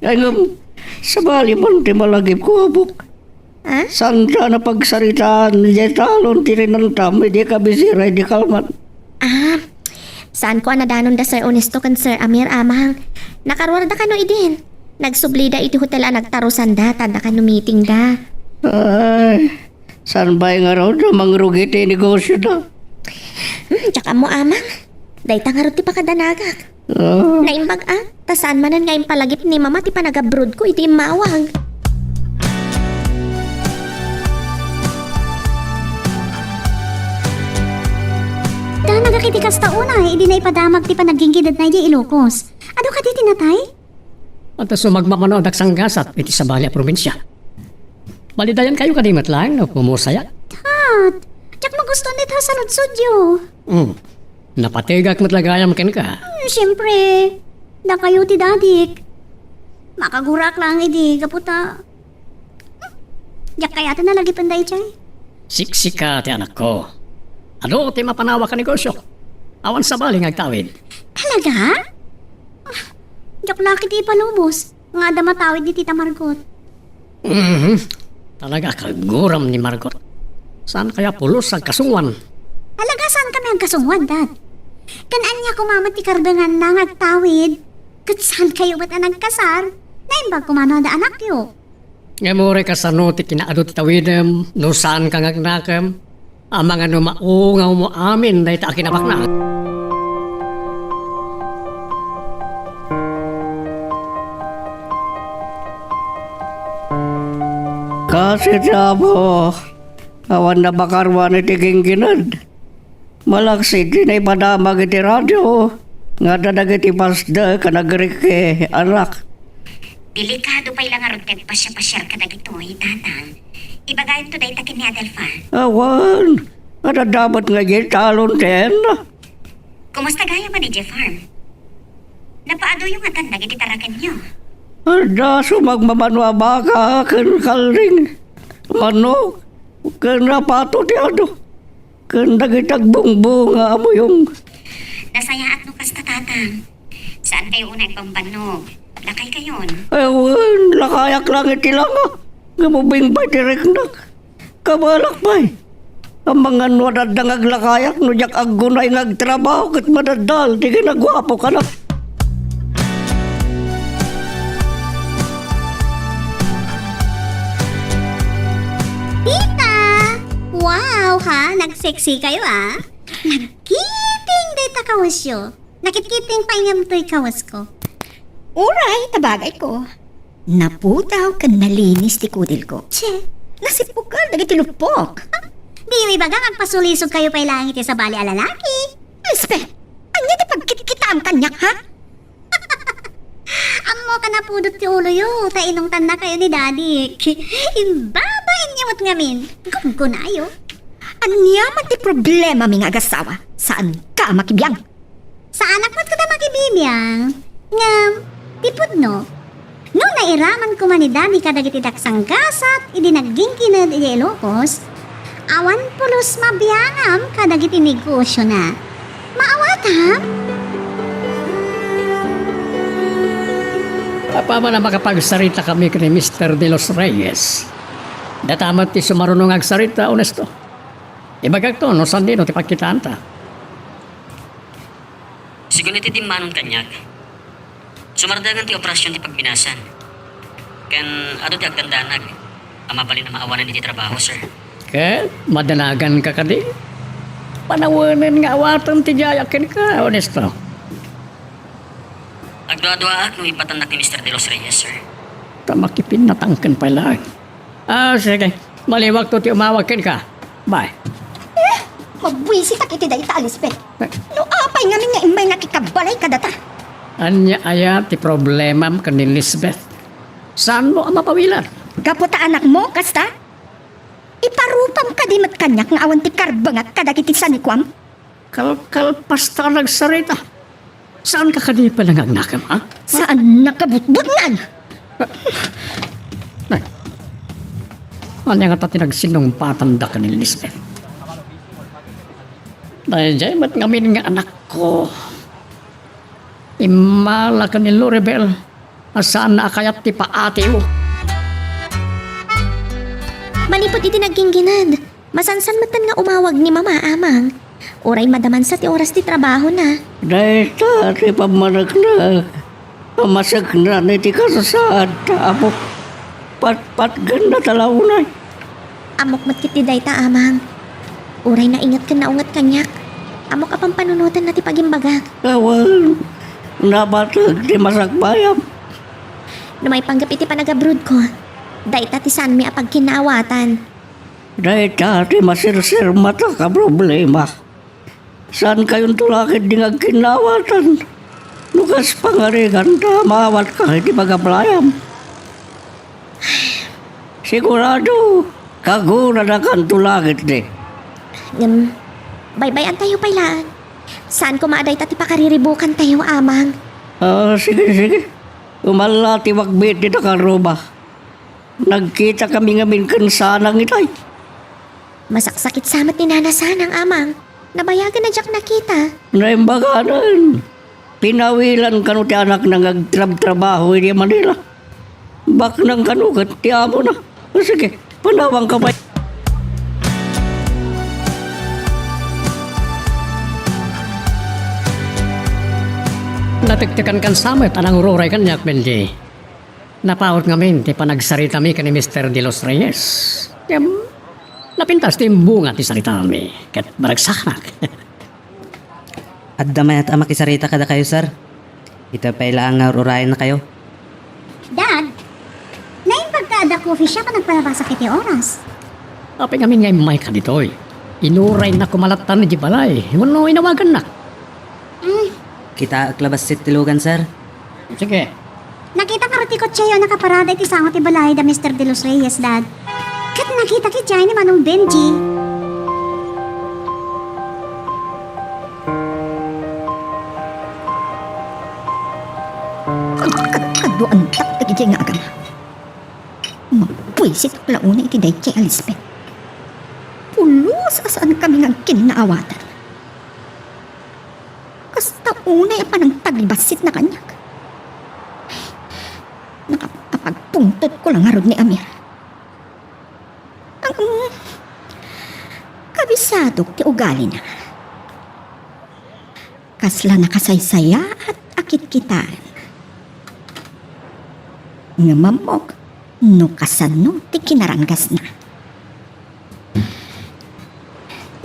Ay, ngem, sabali man ti malagipko, Apo. Ha? Saan ka napagsaritaan idiay talon ti rinantam idi kabisira idi kalman? Ah, saanko a nadanon da Sir Ernesto ken Sir Amir, Amang. Nakaruarda kano idin. Nagsublida iti hotel a nagtarusanda, ta adda kano meeting da. Ay, saan pay ngarud a mangrugi ti negosyo da? Hmm, diak ammo, Amang. Dayta ngarud ti pakadanagak. Ah. Naimbag a, ta saan manen nga impalagip ni Mama ti panagabroadko iti immawag. Danagak iti kasta unay, idi naipadamag ti panagginggidetna idiay Ilocos. Adu kadi ti natay? Adda sumagmamano a daksanggasat iti sabali a probinsia. Balidayankayo kadi met laeng no pumusaya? Tat, diak magusto ni ta saludsodyo. Hmm. Napategak met la gayam kenka. Hmm, siempre, dakayo ti dadik. Makagurak laeng idi gapu ta, hmm, diak kayaten a lagipen daydiay. Siksika ti anakko. Adu ti mapanawak a negosyo. Awan sabali nga agtawid. Talaga? Ah, diak la ketdi ipalubos nga adda matawid ni Tita Margot. Mhm. Talaga, kaguram ni Margot. Saan kaya pulos agkasunguan? Talaga, saan kami agkasunguan, Dad? Ken ania koma met ti karbenganna nga agtawid? Ket saan kayo met a nagkasar? Naimbag koma no adda anakyo. Ngem uray kasano ti kinaadu ti tawidem no saan ka nga agnakem? Amangan no maungaw mo amin dayta a kinabaknang. Kas iti Apo, awan nabakaruan iti ginggined. Malaksid ti naipadamag iti radio nga adda dagiti pasdek a nagrikki, anak. Delikado pay la ngarud ti agpasiapasiar kadagitoy, Tatang. Ibagayonto dayta ken ni Adelfa. Awan, adda met nga idiay talon ti enna. Kumusta gayam man idiay farm? Napaaduyo ngatan dagiti tarakenyo? Adda sumagmamano a baka ken kalding, manok, ken apato ti adu. Ken dagiti agbungbunga a buyong. Nasayaat no kasta, Tatang. Saan kayo unay agbambannog? Lakay kayon. Ay, wen, lakayak lang iti langa. Ngem ubing pay ti riknak. Kabalak pay. Amangan no adda nga aglakayak no diak aggunay nga agtrabaho ket madaddal ti kinaguapo kana. Tita! Wow, ha? Nag-sexy kayo, ah. Nagkiting dayta kawesyo. Nakitkiting pay ngem toy kawesko. Uray, ta bagayko. Napudaw ken nalinis ti kudilko. Che. Nasipukel dagiti luppok. Diyo ibaga nga agpasulisog kayo pay laeng iti sabali a lalaki. Lisbeth, ania ti pagkitkitaam kaniak, ha? Ammok a napudot ti uloyo, ta inungtannakayo ni Daddy. Imbabainyo met ngamin. Gunggonayo. Ania man ti problemami nga agasawa? Saanka a makibiang? Saanak met koma a makibibiang. Ngem, ti pudno, no nairaman koma ni Daddy kadagiti daksanggasat idi nagginggined idiay Ilocos, awan pulos mabiangam kadagiti negosiona. Maawatam? Apaman a makapagsaritakami ken ni Mister De Los Reyes, data met ti sumaruno nga agsarita, Ernesto. Ibagakto no sandino ti pagkitaanta. Sigun iti dimmanon kaniak, sumardagan ti operasyon ti pagminasan. Ken adu ti agdandanag a mabalin a maawanan iti trabaho, sir. Ket madanaganka kadi? Panawenen nga awatem ti diayak kenka, Ernesto. Agduaduaak no ipatannak ni Mister De Los Reyes, sir. Ta makipinnatangken pay laeng. Ah, sige. Maliwakto ti umawag kenka. Bye. Eh, mabuisitak iti dayta a Lisbeth. Eh. No apay ngamin nga immay nakikabalay kadata? Ania aya ti problemam ken ni Lisbeth? Saanmo a mapawilan? Gapu ta anakmo, kasta? Iparupam kadi met kaniak nga awan ti karbengak kadagiti sanikuam? Kalkalpasta a nagsarita. Saanka kadi pay la nga agnakem, ha? Saan nakabutbutngan? Ania ngata ti nagsinnungpatanda ken ni Lisbeth? Daydiay met ngamin nga anakko. Immala ken ni Loribel a saanna a kayat ti paatiyo. Manipud iti nagginggined, masansan metten nga umawag ni Mama, Amang. Uray madamansa ti oras ti trabahona. Dayta ti pammaneknek a maseknan iti kasasaad ta apo. Patpatgenna ta la unay. Ammok met ketdi dayta, Amang. Uray nainget ken naunget kaniak, ammok a pampanunotenna ti pagimbagak. Awan, napateg ti masakbayam. No maipanggep iti panagabrodko, dayta ti saanmi a pagkinnaawatan. Dayta ti masirsirmatak a problema. Saankayonto la ketdi nga agkinnaawatan no kas pangarigan ta maawatka iti pagablayam. Sigurado, kaguradakanto la ketdi. Ngem, baybay-antayo pay laeng. Saan koma a dayta ti pakariribukantayo, Amang. Ah, sige, sige. Umallatiwakmi iti takarruma. Nagkitakami ngamin ken Sanang itay. Masaksakit sa met ni Nana Sanang, Amang. Nabayagen a diak nakita. Naimbaganen. Pinawilan kano ti anakna nga agtrabtrabaho idiay Manila. Baknang kano ket ti amona. O sige, panawanka pay. Natektekankan sa met a nangururay kaniak, Benji. Napaut ngamin ti panagsaritami ken ni Mister De Los Reyes. Ngem, napintas ti imbunga ti saritami ket managsanak. Adda mayat a makisarita kadakayo, sir. Ita pay laeng nga ur-urayennakayo. Dad, naimbag ka adda coffee shop a nagpalabasa iti oras. Apay ngamin nga immayka ditoy? Inuraynak koma lattan idiay balay wenno inawagannak? Mm. Kitaek la bassit ti lugan, sir. Sige. Nakitak ngarud ti kotseyo a nakaparada iti sango ti balay da Mister De Los Reyes, Dad. Ket nakitak idiay ni Manong Benji. Agkadkaduantak dagiti nga agama. Mapuysitak la unay iti daydiay a Lisbeth. Pulos a saankami nga agkinnaawatan. Kasta unay a panangtagibassitna kaniak. Nakapagpungtotko la ngarud ni Amir. Ang kabisadok ti ugalina. Kasla nakasaysayaat a kitkitaen. Ngem ammok no kasano ti kinaranggasna.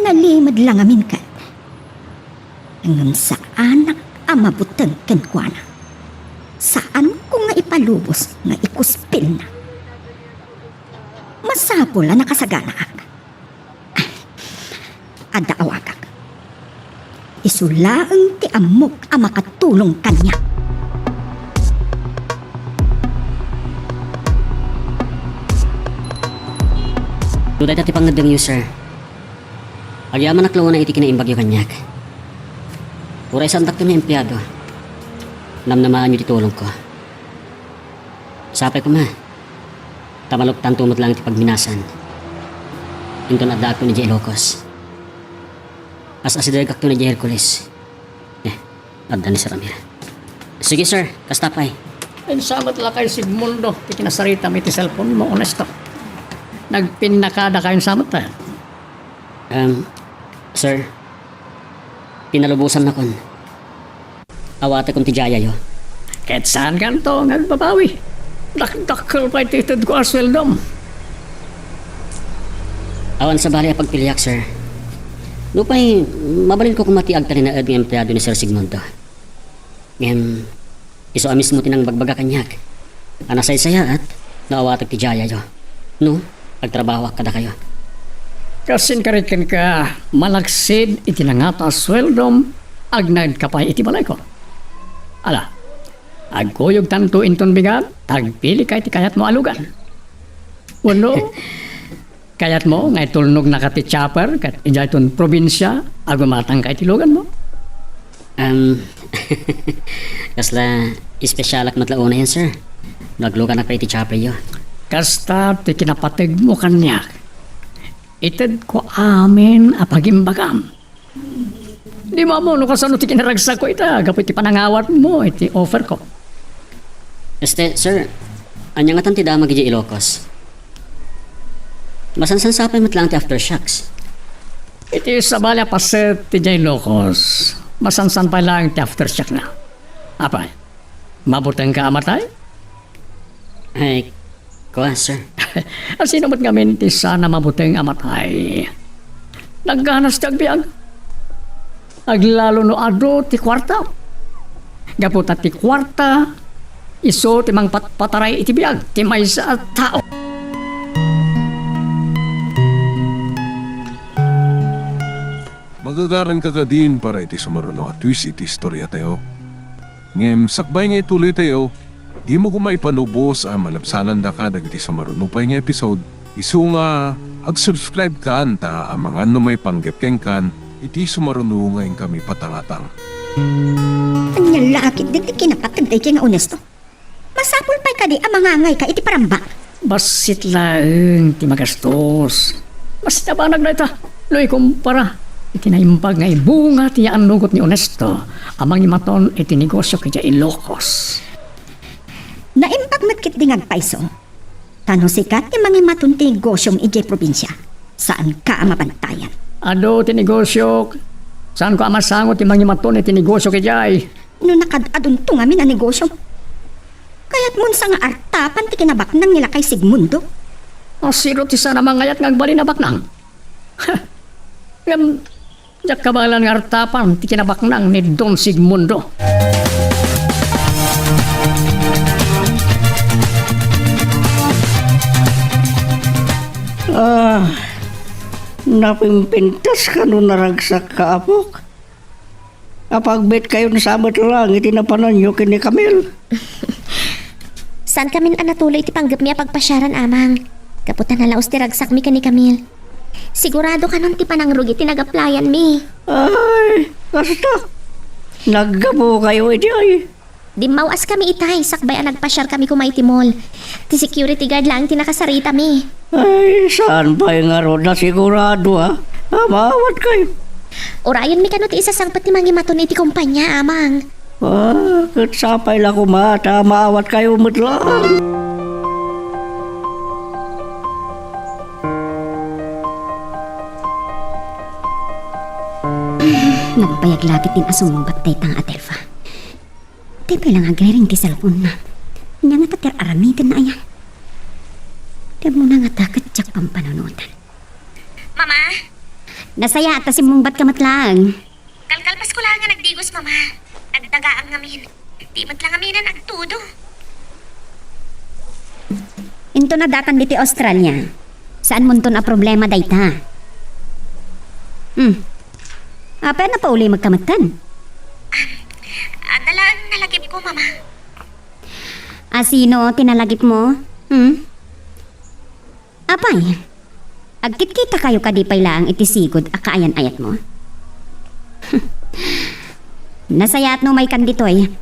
Nalimed la ngamin ket, ngem saanak a mabuteng kenkuana. Saanko nga ipalubos nga ikuspilna. Masapul a nakasaganaak. Adda awagak. Isu laeng ti ammok a makatulong kaniak. No dayta ti pangngeddengyo, sir, agyamanak la unay iti kinaimbagyo kaniak. Uray saandakto nga empleado, namnamaenyo ti tulongko. Sapay koma, ta maluktanto met laeng ti pagminasan. Inton addaakton idiay Ilocos, as-asidegakton idiay Hercules. Eh, adda ni Sir Amir. Sige, sir, kasta pay. Insa met la kay Sigmundo ti kinasaritam iti cellphone mo, Onesto? Nagpinnakada kayon sa met, eh? Um, sir, pinalubosannakon. Awatekon ti diayayo. Ket saankanto nga agbabawi? Dakdakkel pay ti itedko a sueldom. Awan sabali a pagpiliak, sir. Nupay, mabalinko koma ti agtalinaed nga empleado ni Sir Sigmundo. Ngem, isu a mismo ti nangbagbaga kaniak a nasaysayaat no awatek ti diayayo. No, agtrabahoak kadakayo. Kas inkarit kenka, malaksid iti nangata a sueldom, agnaedka pay iti balayko. Ala, agkuyogtanto inton bigat, agpilika iti kayatmo a lugar. Wenno, kayatmo nga itulnognaka ti chopper ket idiayton probinsia, agumatangka iti luganmo? Um, kasla espesyalak met la unayen, sir, no agluganak pay iti chopperyo. Kasta ti kinapategmo kaniak, itedko amin a pagimbagam. Diak ammo no kasano ti kinaragsakko ita gapu iti panangawatmo iti offerko. Este, sir, ania ngatan ti damag idiay Ilocos? Masansansapay met laeng ti aftershocks. Iti sabali a paset ti idiay Ilocos, masansan pay laeng ti aftershockna. Apay, mabutengka a matay? Ay, kua, sir. Asino met ngamin ti saan a mabuteng a matay? Nagganas ti agbiag. Aglalo no adu ti kuarta. Gapu ta ti kuarta, isu ti mangpatpataray iti biag ti maysa a tao. Magagaranka kadin para iti sumaruno a twist iti istoriatayo. Ngem sakbay nga ituloytayo, dimo koma ipanubos a malabsanandaka dagiti sumaruno pay nga episode, isu nga ag-subscribe kan ta amangan no maipanggep kenkan iti sumaruno nga inkami patangatang. Ania la ketdi ti kinapateg daytoy nga Onesto? Masapul pay kadi a mangangayka iti parambak? Bassit laeng ti magastos. Bassit a banag dayta no ikumpara iti naimbag nga ibunga ti yaannugot ni Onesto a mangimaton iti negosio idiay Ilocos. Naimbag met ketdi nga agpayso. Ta no sika ti mangimaton ti negosiom idiay probinsia, saanka a mabantayan. Adu ti negosiok. Saanko a masango ti mangimaton iti negosiok idiay. No nakad-adunto ngamin a negosiom, kayatmon sa nga artapan ti kinabaknang ni lakay Sigmundo? Asino ti saan a mangayat nga agbalin a baknang? Ngem, diak kabaelan nga artapan ti kinabaknang ni Don Sigmundo. Ah, napimpintas kano naragsak ka, apok? Apagbiitkayon sa met lang iti napananyo ken ni Camille. Saankamin a natuloy iti panggepmi a pagpasiaran, Amang. Gapu ta nalaus ti ragsakmi ken ni Camille. Sigurado kanon ti panangrugi ti nagaplayanmi. Ay, kasta. Naggapukayo idiay. Dimmaw-askami itay, sakbay a nagpasiarkami koma iti mall. Ti security guard laeng ti nakasaritami. Ay, saan pay ngarud a sigurado, a? A, maawatkayo. Urayenmi kano ti isasangpet ti mangimaton iti kompania, Amang. Ah, ket sapay la koma ta maawatkayo met laeng. Nagbayag laeng ketdin a sumungbat dayta nga Adelfa. Tay pay la nga agriring ti cellphone-na. Ania ngata ti ar-aramidenna aya? Ti ammona ngata ket diak pampanunotan. Mama? Nasayaat ta simmungbatka met laeng. Kalkalpasko laeng nga nagdigos, Mama. Nagdagaang ngamin. Di met la ngaminen agtudo. Inton addakam ditoy Australia, saanmonton a problema dayta. Hmm. Apay a napauli met ka metten? Ah, adda laeng nalagipko, Mama. Asino ti nalagipmo? Hmm? Apay, agkitkitakayo kadi pay laeng iti sigud a kaayan-ayatmo? Nasayaat no umaykan ditoy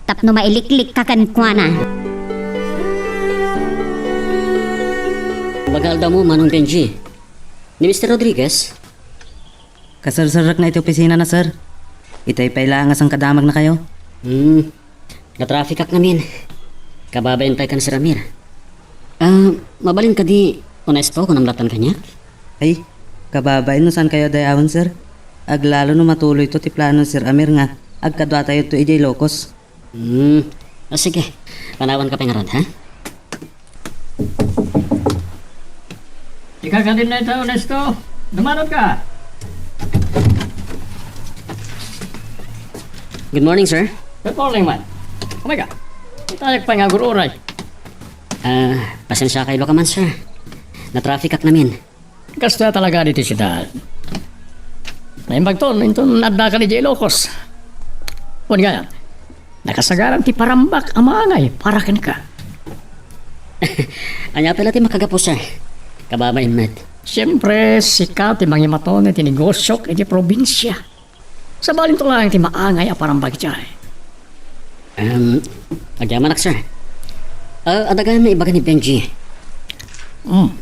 tapno mailiklikka kenkuana. Mabaga aldaw mo, Manong Benji. Ni Mister Rodriguez? Kaserserrekna iti opisinana, sir. Itay pay laeng a sangkadamagnakayo. Hmm. Natrafikak ngamin. Kababain pay kan Sir Amir. Ah, mabalin kadi, Onesto, kunam latta kaniak? Ay, kababain no saankayo a dayawen, sir. Aglalo no matuloyto ti plano ni Sir Amir nga agkaduatayoto idiay Ilocos. Hmm. O, sige. Panawanka pay ngarud, ha? Ika kadin dayta, Onesto. Dumanotka. Good morning, sir. Good morning, man. Umayka. Itayak pay nga agur-uray. Ah, pasensiakaylo ka man, sir. Natrafikak ngamin. Kastoy talaga ditoy siudad. Naimbagton, inton addaka idiay Ilocos. Wen gayam, nakasagaran ti parambak a maangay para kenka. Ania pay la ti makagapu, sir? Kababain met. Siempre, sika ti mangimaton iti negosiok iti probinsia. Sabalinto laeng ti maangay a parambak idiay. Em, agyamanak, sir. Ah, adda gayam maibaga ni Benji. Hmm.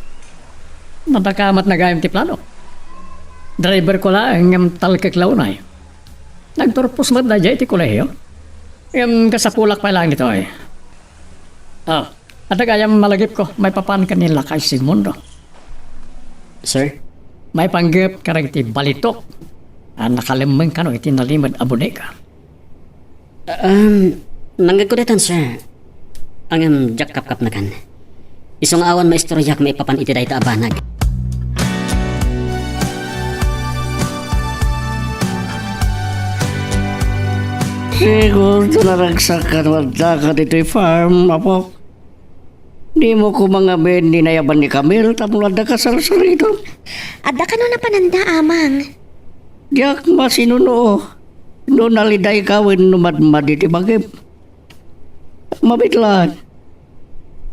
Nadakamat na gayam ti plano. Driver ko laeng ngem talkek la unay. Nagturpos met daydiay iti kolehio. Ngem kasapulak pay laeng ditoy. Ah, adda gayam malagipko maipapan ken ni Lakay Sigmundo. Sir? Maipanggep kadagiti balitok a nakalemmeng kano iti nalimed a bodega. Um, nangngegko daytan, sir. Ngem diak kapkapnekan. Isu nga awan maistoryak maipapan iti dayta a banag. Siguro ta naragsak kano addaka ditoy farm, apok. Dimo koma ngamin ni nayaban ni Camille tapno adda kasarsaritam. Adda kano napananda, Amang? Diak masinuno no nalidayka wenno madmadi ti bagim. Mabitlan,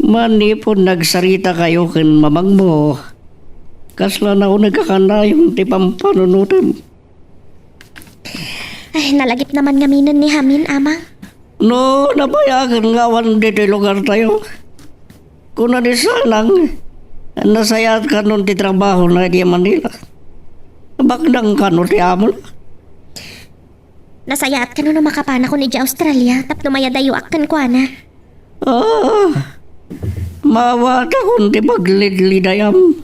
manipud nagsaritakayo ken mamangmo, kasla nauneg a kanayon ti pampanunotem. Ay, nalagip naman ngaminen ni Hamin, Amang. No nabayagen nga awan ditoy lugartayo, kuna ni Sanang, nasayaat kanon ti trabahona idiay Manila. Baknang kano ti amona. Nasayaat kano no makapanakon idiay Australia tapno mayadayoak kenkuana. Ah, maawatakon ti paglidlidayam.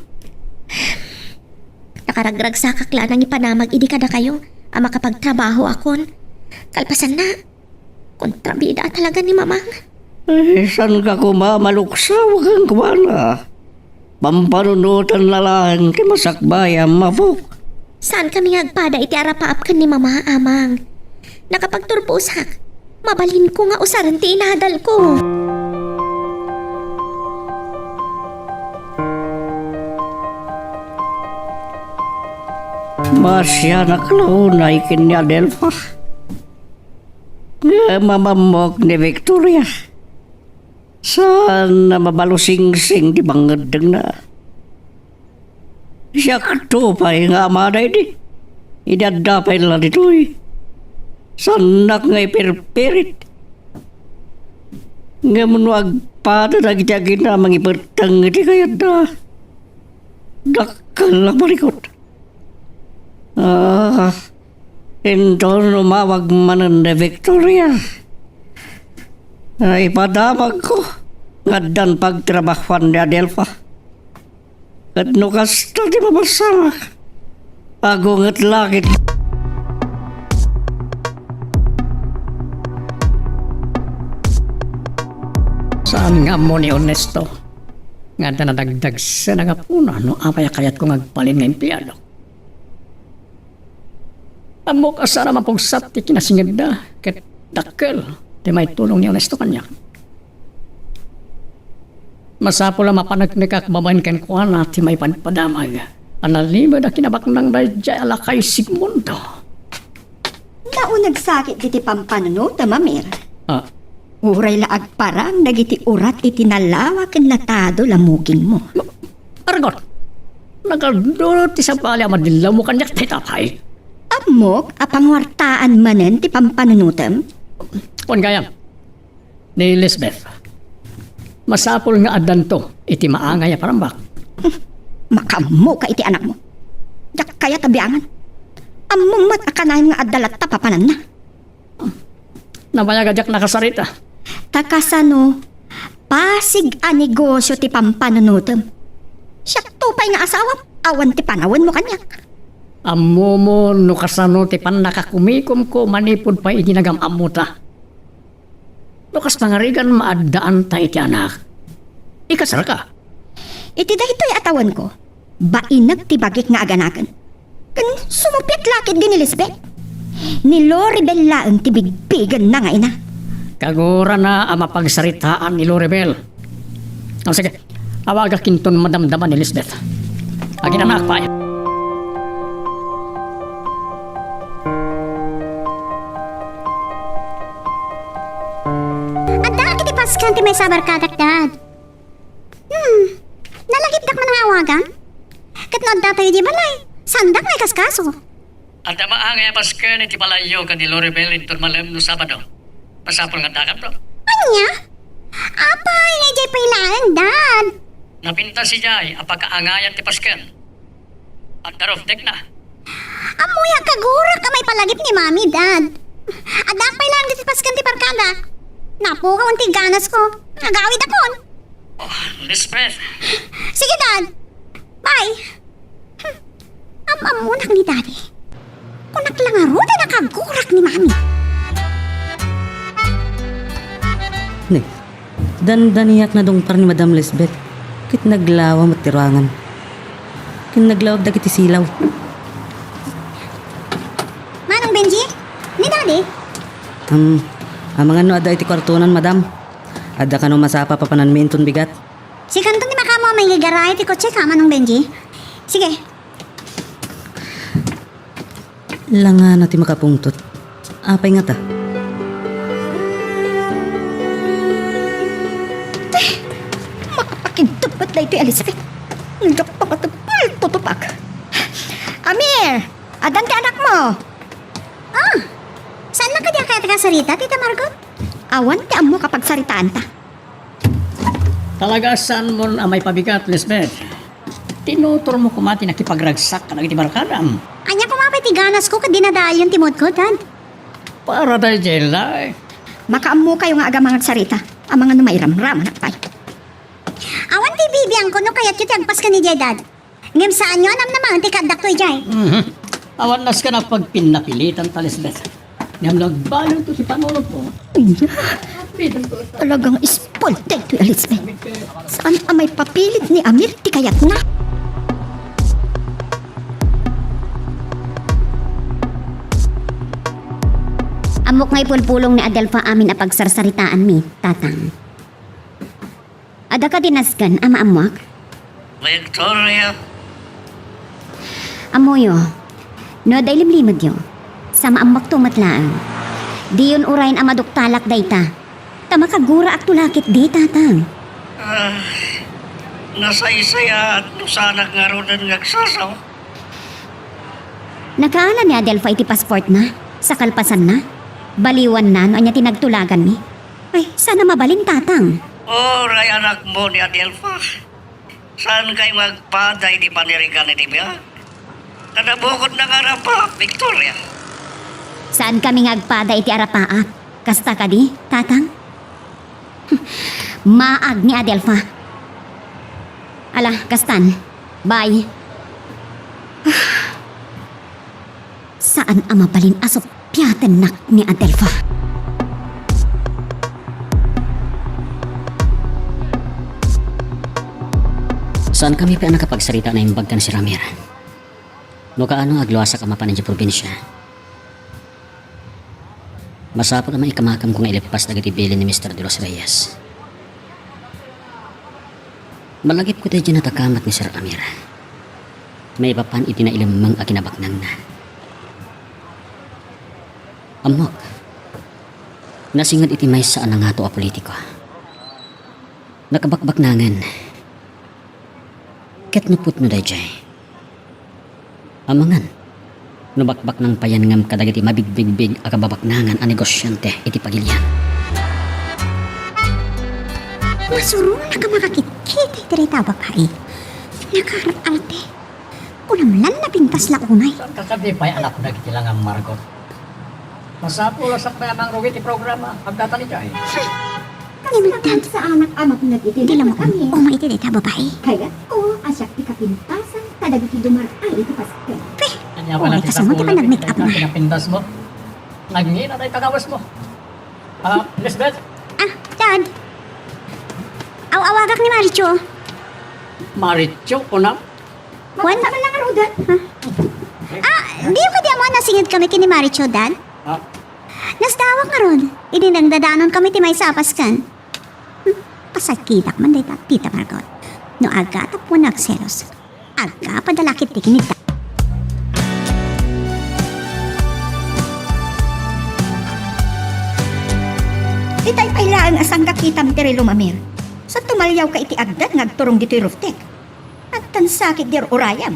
Nakaragragsakak la a nangipanamag idi kadakayo a makapagtrabahoakon. Kalpasanna, kontrabida talaga ni Mamang. Ay, saanka koma maluksaw kenkuana? Pampanunotenna laeng ti masakbayam, apok. Saankami nga agpada iti arapaap ken ni Mama, Amang. Nakapagturposak. Mabalinko nga usaren ti inadalko. Maasianak la unay ken ni Adelfa. Ngem amammok ni Victoria. Saan a mabalusingsing ti pangngeddengna. Siakto pay nga amada idi. Idi adda pay la ditoy. Saannak nga ipirpirit. Ngem no agpada dagiti agina a mangipetteng iti kayatda, dakkel a malikut. Ah, inton umawag manen ni Victoria, ay, ipadamagko nga addan pagtrabahoan ni Adelfa. Ket no kasta ti mapasamak, agunget la ket. Saan nga ammo ni Ernesto nga adda nadagdagsen a gapuna no apay a kayatko nga agbalin nga empleado? Ammok a saan a mapugsat ti kinasingedda ket dakkel ti maitulong ni Ernesto kaniak. Masapul a mapaneknekak babaen kenkuana ti maipadpadamag a nalimed a kinabaknang daydiay a lakay Sigmundo. Nauneg sakit diti pampanunotem, Amir. Ah. Uray la agparang dagiti urat iti nalawa ken natado la mugingmo. Argot, nagadu ti sabali a madillawmo kaniak dayta pay. Ammok a panguartaan manen ti pampanunotem? Kuan gayam, ni Lisbeth. Masapul nga addanto iti maangay a parambak. Makaammoka iti anakmo. Diak kayat a biangan. Ammom met a kanayon nga adda latta papananna. Nabayag a diak nakasarita. Ta kasano, pasig a negosio ti pampanunotem. Siakto pay nga asawam, awan ti panawenmo kaniak. Ammomo no kasano ti pannakakumikomko manipud pay idi nagam-ammota. No kas pangarigan, maaddaanta iti anak. Ikasarka. Iti daytoy a tawenko, bainek ti bagik nga aganaken. Ken sumuppiat la ketdi ni Lisbeth. Ni Loribel laeng ti bigbigenna nga ina. Kagurana a mapagsaritaan ni Loribel. O, sige, awagak inton madamdama ni Lisbeth. Aginanaak pay. Adda ket ti paskan ti maysa a barkadak, Dad. Hmm, nalagipdak man nga awagan? Ket no adda tayo di balay, saandak nga ikaskaso? Adda maangay a pasken iti balayyo ken ni Loribel inton malem no Sabado. Masapul nga addakamto. Ania? Apay nga idiay pay laeng, Dad? Napintas idiay a pakaangayan ti pasken. Adda roof deck na. Ammoyo a kagurak a maipalagip ni Mami, Dad. Adda pay laeng ditoy pasken ti barkada. Napukaw ti ganasko. Agawidakon. Oh, Lisbeth. Sige, Dad. Bye. Hmm. Am-ammonak ni Daddy. Kunak la ngarud a nakagurak ni Mami. Ne, dandaniak nadungpar ni Madam Lisbeth. Ket naglawa met ti ruangan. Ket naglawag dagiti silaw. Manong Benji? Ni Daddy? Um, amangan no adda iti kuartonan, Madam. Adda kano masapa papananmi inton bigat? Sikanto ti makaammo a mangigara iti kotseka, Manong Benji. Sige. Langana ti makapungtot. Apay ngata? Te, makapakidtep met daytoy a Lisbeth. Ngem pangatoy, paltutupak. Amir, addan ti anakmo. Ah, saan man kadi a kayat nga sarita, Tita Margot? Awan ti ammo a pagsaritaanta. Talaga, saanmon a maipabigat, Lisbeth. Tinutormo koma ti nakipagragsak kadagiti barkadam. Ania koma pay ti ganasko ket dinadaalion ti moodko, Dad? Para daydiay la. Makaammokayo nga agama nga agsarita. Amangan no mairamramanak pay. Awan ti bibiangko no kayatyo ti agpasken idiay, Dad. Ngem saanyo a namnamaen ti kaaddakto idiay. Mhm. Awan nasken a pagpinnapilitanta, Lisbeth. Ngem no agbalin to ti panunotmo. Talagang spoiled daytoy a Lisbeth. Saan a maipapilit ni Amir ti kayatna? Ammok nga ipulpulong ni Adelfa amin a pagsarsaritaanmi, Tatang. Adda kadi nasken a maammoak? Victoria. Ammoyo, no adda ilimlimedyo, sa maammoakto met laeng. Diyon urayen a maduktalak dayta. Ta makaguraakto la ketdi, Tatang. Ah, nasaysayaat no saanak ngaruden nga agsasaw. Nakaala ni Adelfa iti passportna, sa kalpasanna. Baliwanna no ania ti nagtulaganmi. Ay, saan a mabalin, Tatang. Uray anakmo ni Adelfa. Saankay nga agpada iti panirigan iti biag? Kada bukodna nga arapaak, Victoria. Saankami nga agpada iti arapaak. Kasta kadi, Tatang? Maag ni Adelfa. Ala, kastan. Bye. Saan a mabalin a suppiatennak ni Adelfa. Saankami pay a nakapagsarita a naimbag ken Sir Amir. No kaano nga agluasak a mapan idiay probinsia, masapul a maikamakamko nga ileppas dagiti bilin ni Mister De Los Reyes. Malagipko daydiay natakamat ni Sir Amir. Maipapan iti nailemmeng a kinabaknangna. Ammok, nasinged iti maysa a nangato a politiko. Nakabakbaknangen. Ket no pudno daydiay, amangan no bakbaknang payen ngem kadagiti mabigbigbig a kababaknangan a negosiante iti pagilian. Masurongnak a makakitkita iti dayta a babai. Nakaar-arte. Kunam lan napintas la unay. Saan ka kadi pay anak dagiti langam, Margot? Masapul a sakbay a mangrugi ti programa. Agdatan idiay. Ngem, Dad, saanak a mapnag iti ti langam, uma iti dayta a babai. Kayatko a siak ti kapintasan kadagiti dumar-ay iti pasken. Pe, ania pala ti kasano ti panag-make up na? Pinapintas mo? Nagngina tay kagawas mo. Ah, Lisbeth? Ah, Dad. Aw-awagak ni Maricho. Maricho, kunam? Wen? Makita man lang arudan. Ha? Ah, diyo kadi ammo a nasingedkami ken ni Maricho, Dad? Ha? Nasdawak ngarud, idi nagdadanon kami ti maysa a pasken. Hmm, pasakitak man dayta, Tita Margot. No agatapuan a agselos, agapa da la ketdi ken ni Dad. Itay pay laeng a sangkakitam ti rilum, Amir. Sa tumaliawka iti agdan nga agturong ditoy roof deck. Agtansakit di ur-urayam.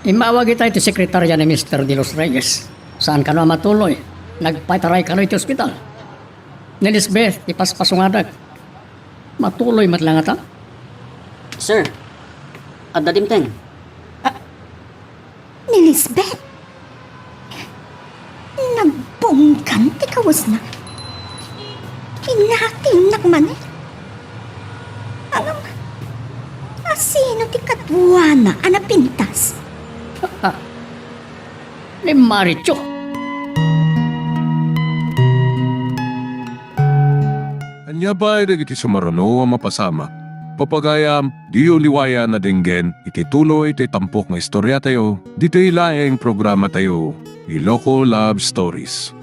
Immawag itay ti sekretaria ni Mister De Los Reyes. Saan kano a matuloy? Nagpataray kano iti ospital. Ni Lisbeth, ti paspasungada. Matuloy met la ngata? Sir, adda dimteng. Ni Lisbeth. Nagbunggan ti kawesna. Inatingnak manen. Ngem, asino ti kaduana a napintas? Ah, ni Maricho. Ania pay dagiti sumaruno a mapasamak? Papagayam, diyo liwayan a denggen iti tuloy ti tampok nga istoriatayo, ditoy laeng programatayo, Iloko Love Stories.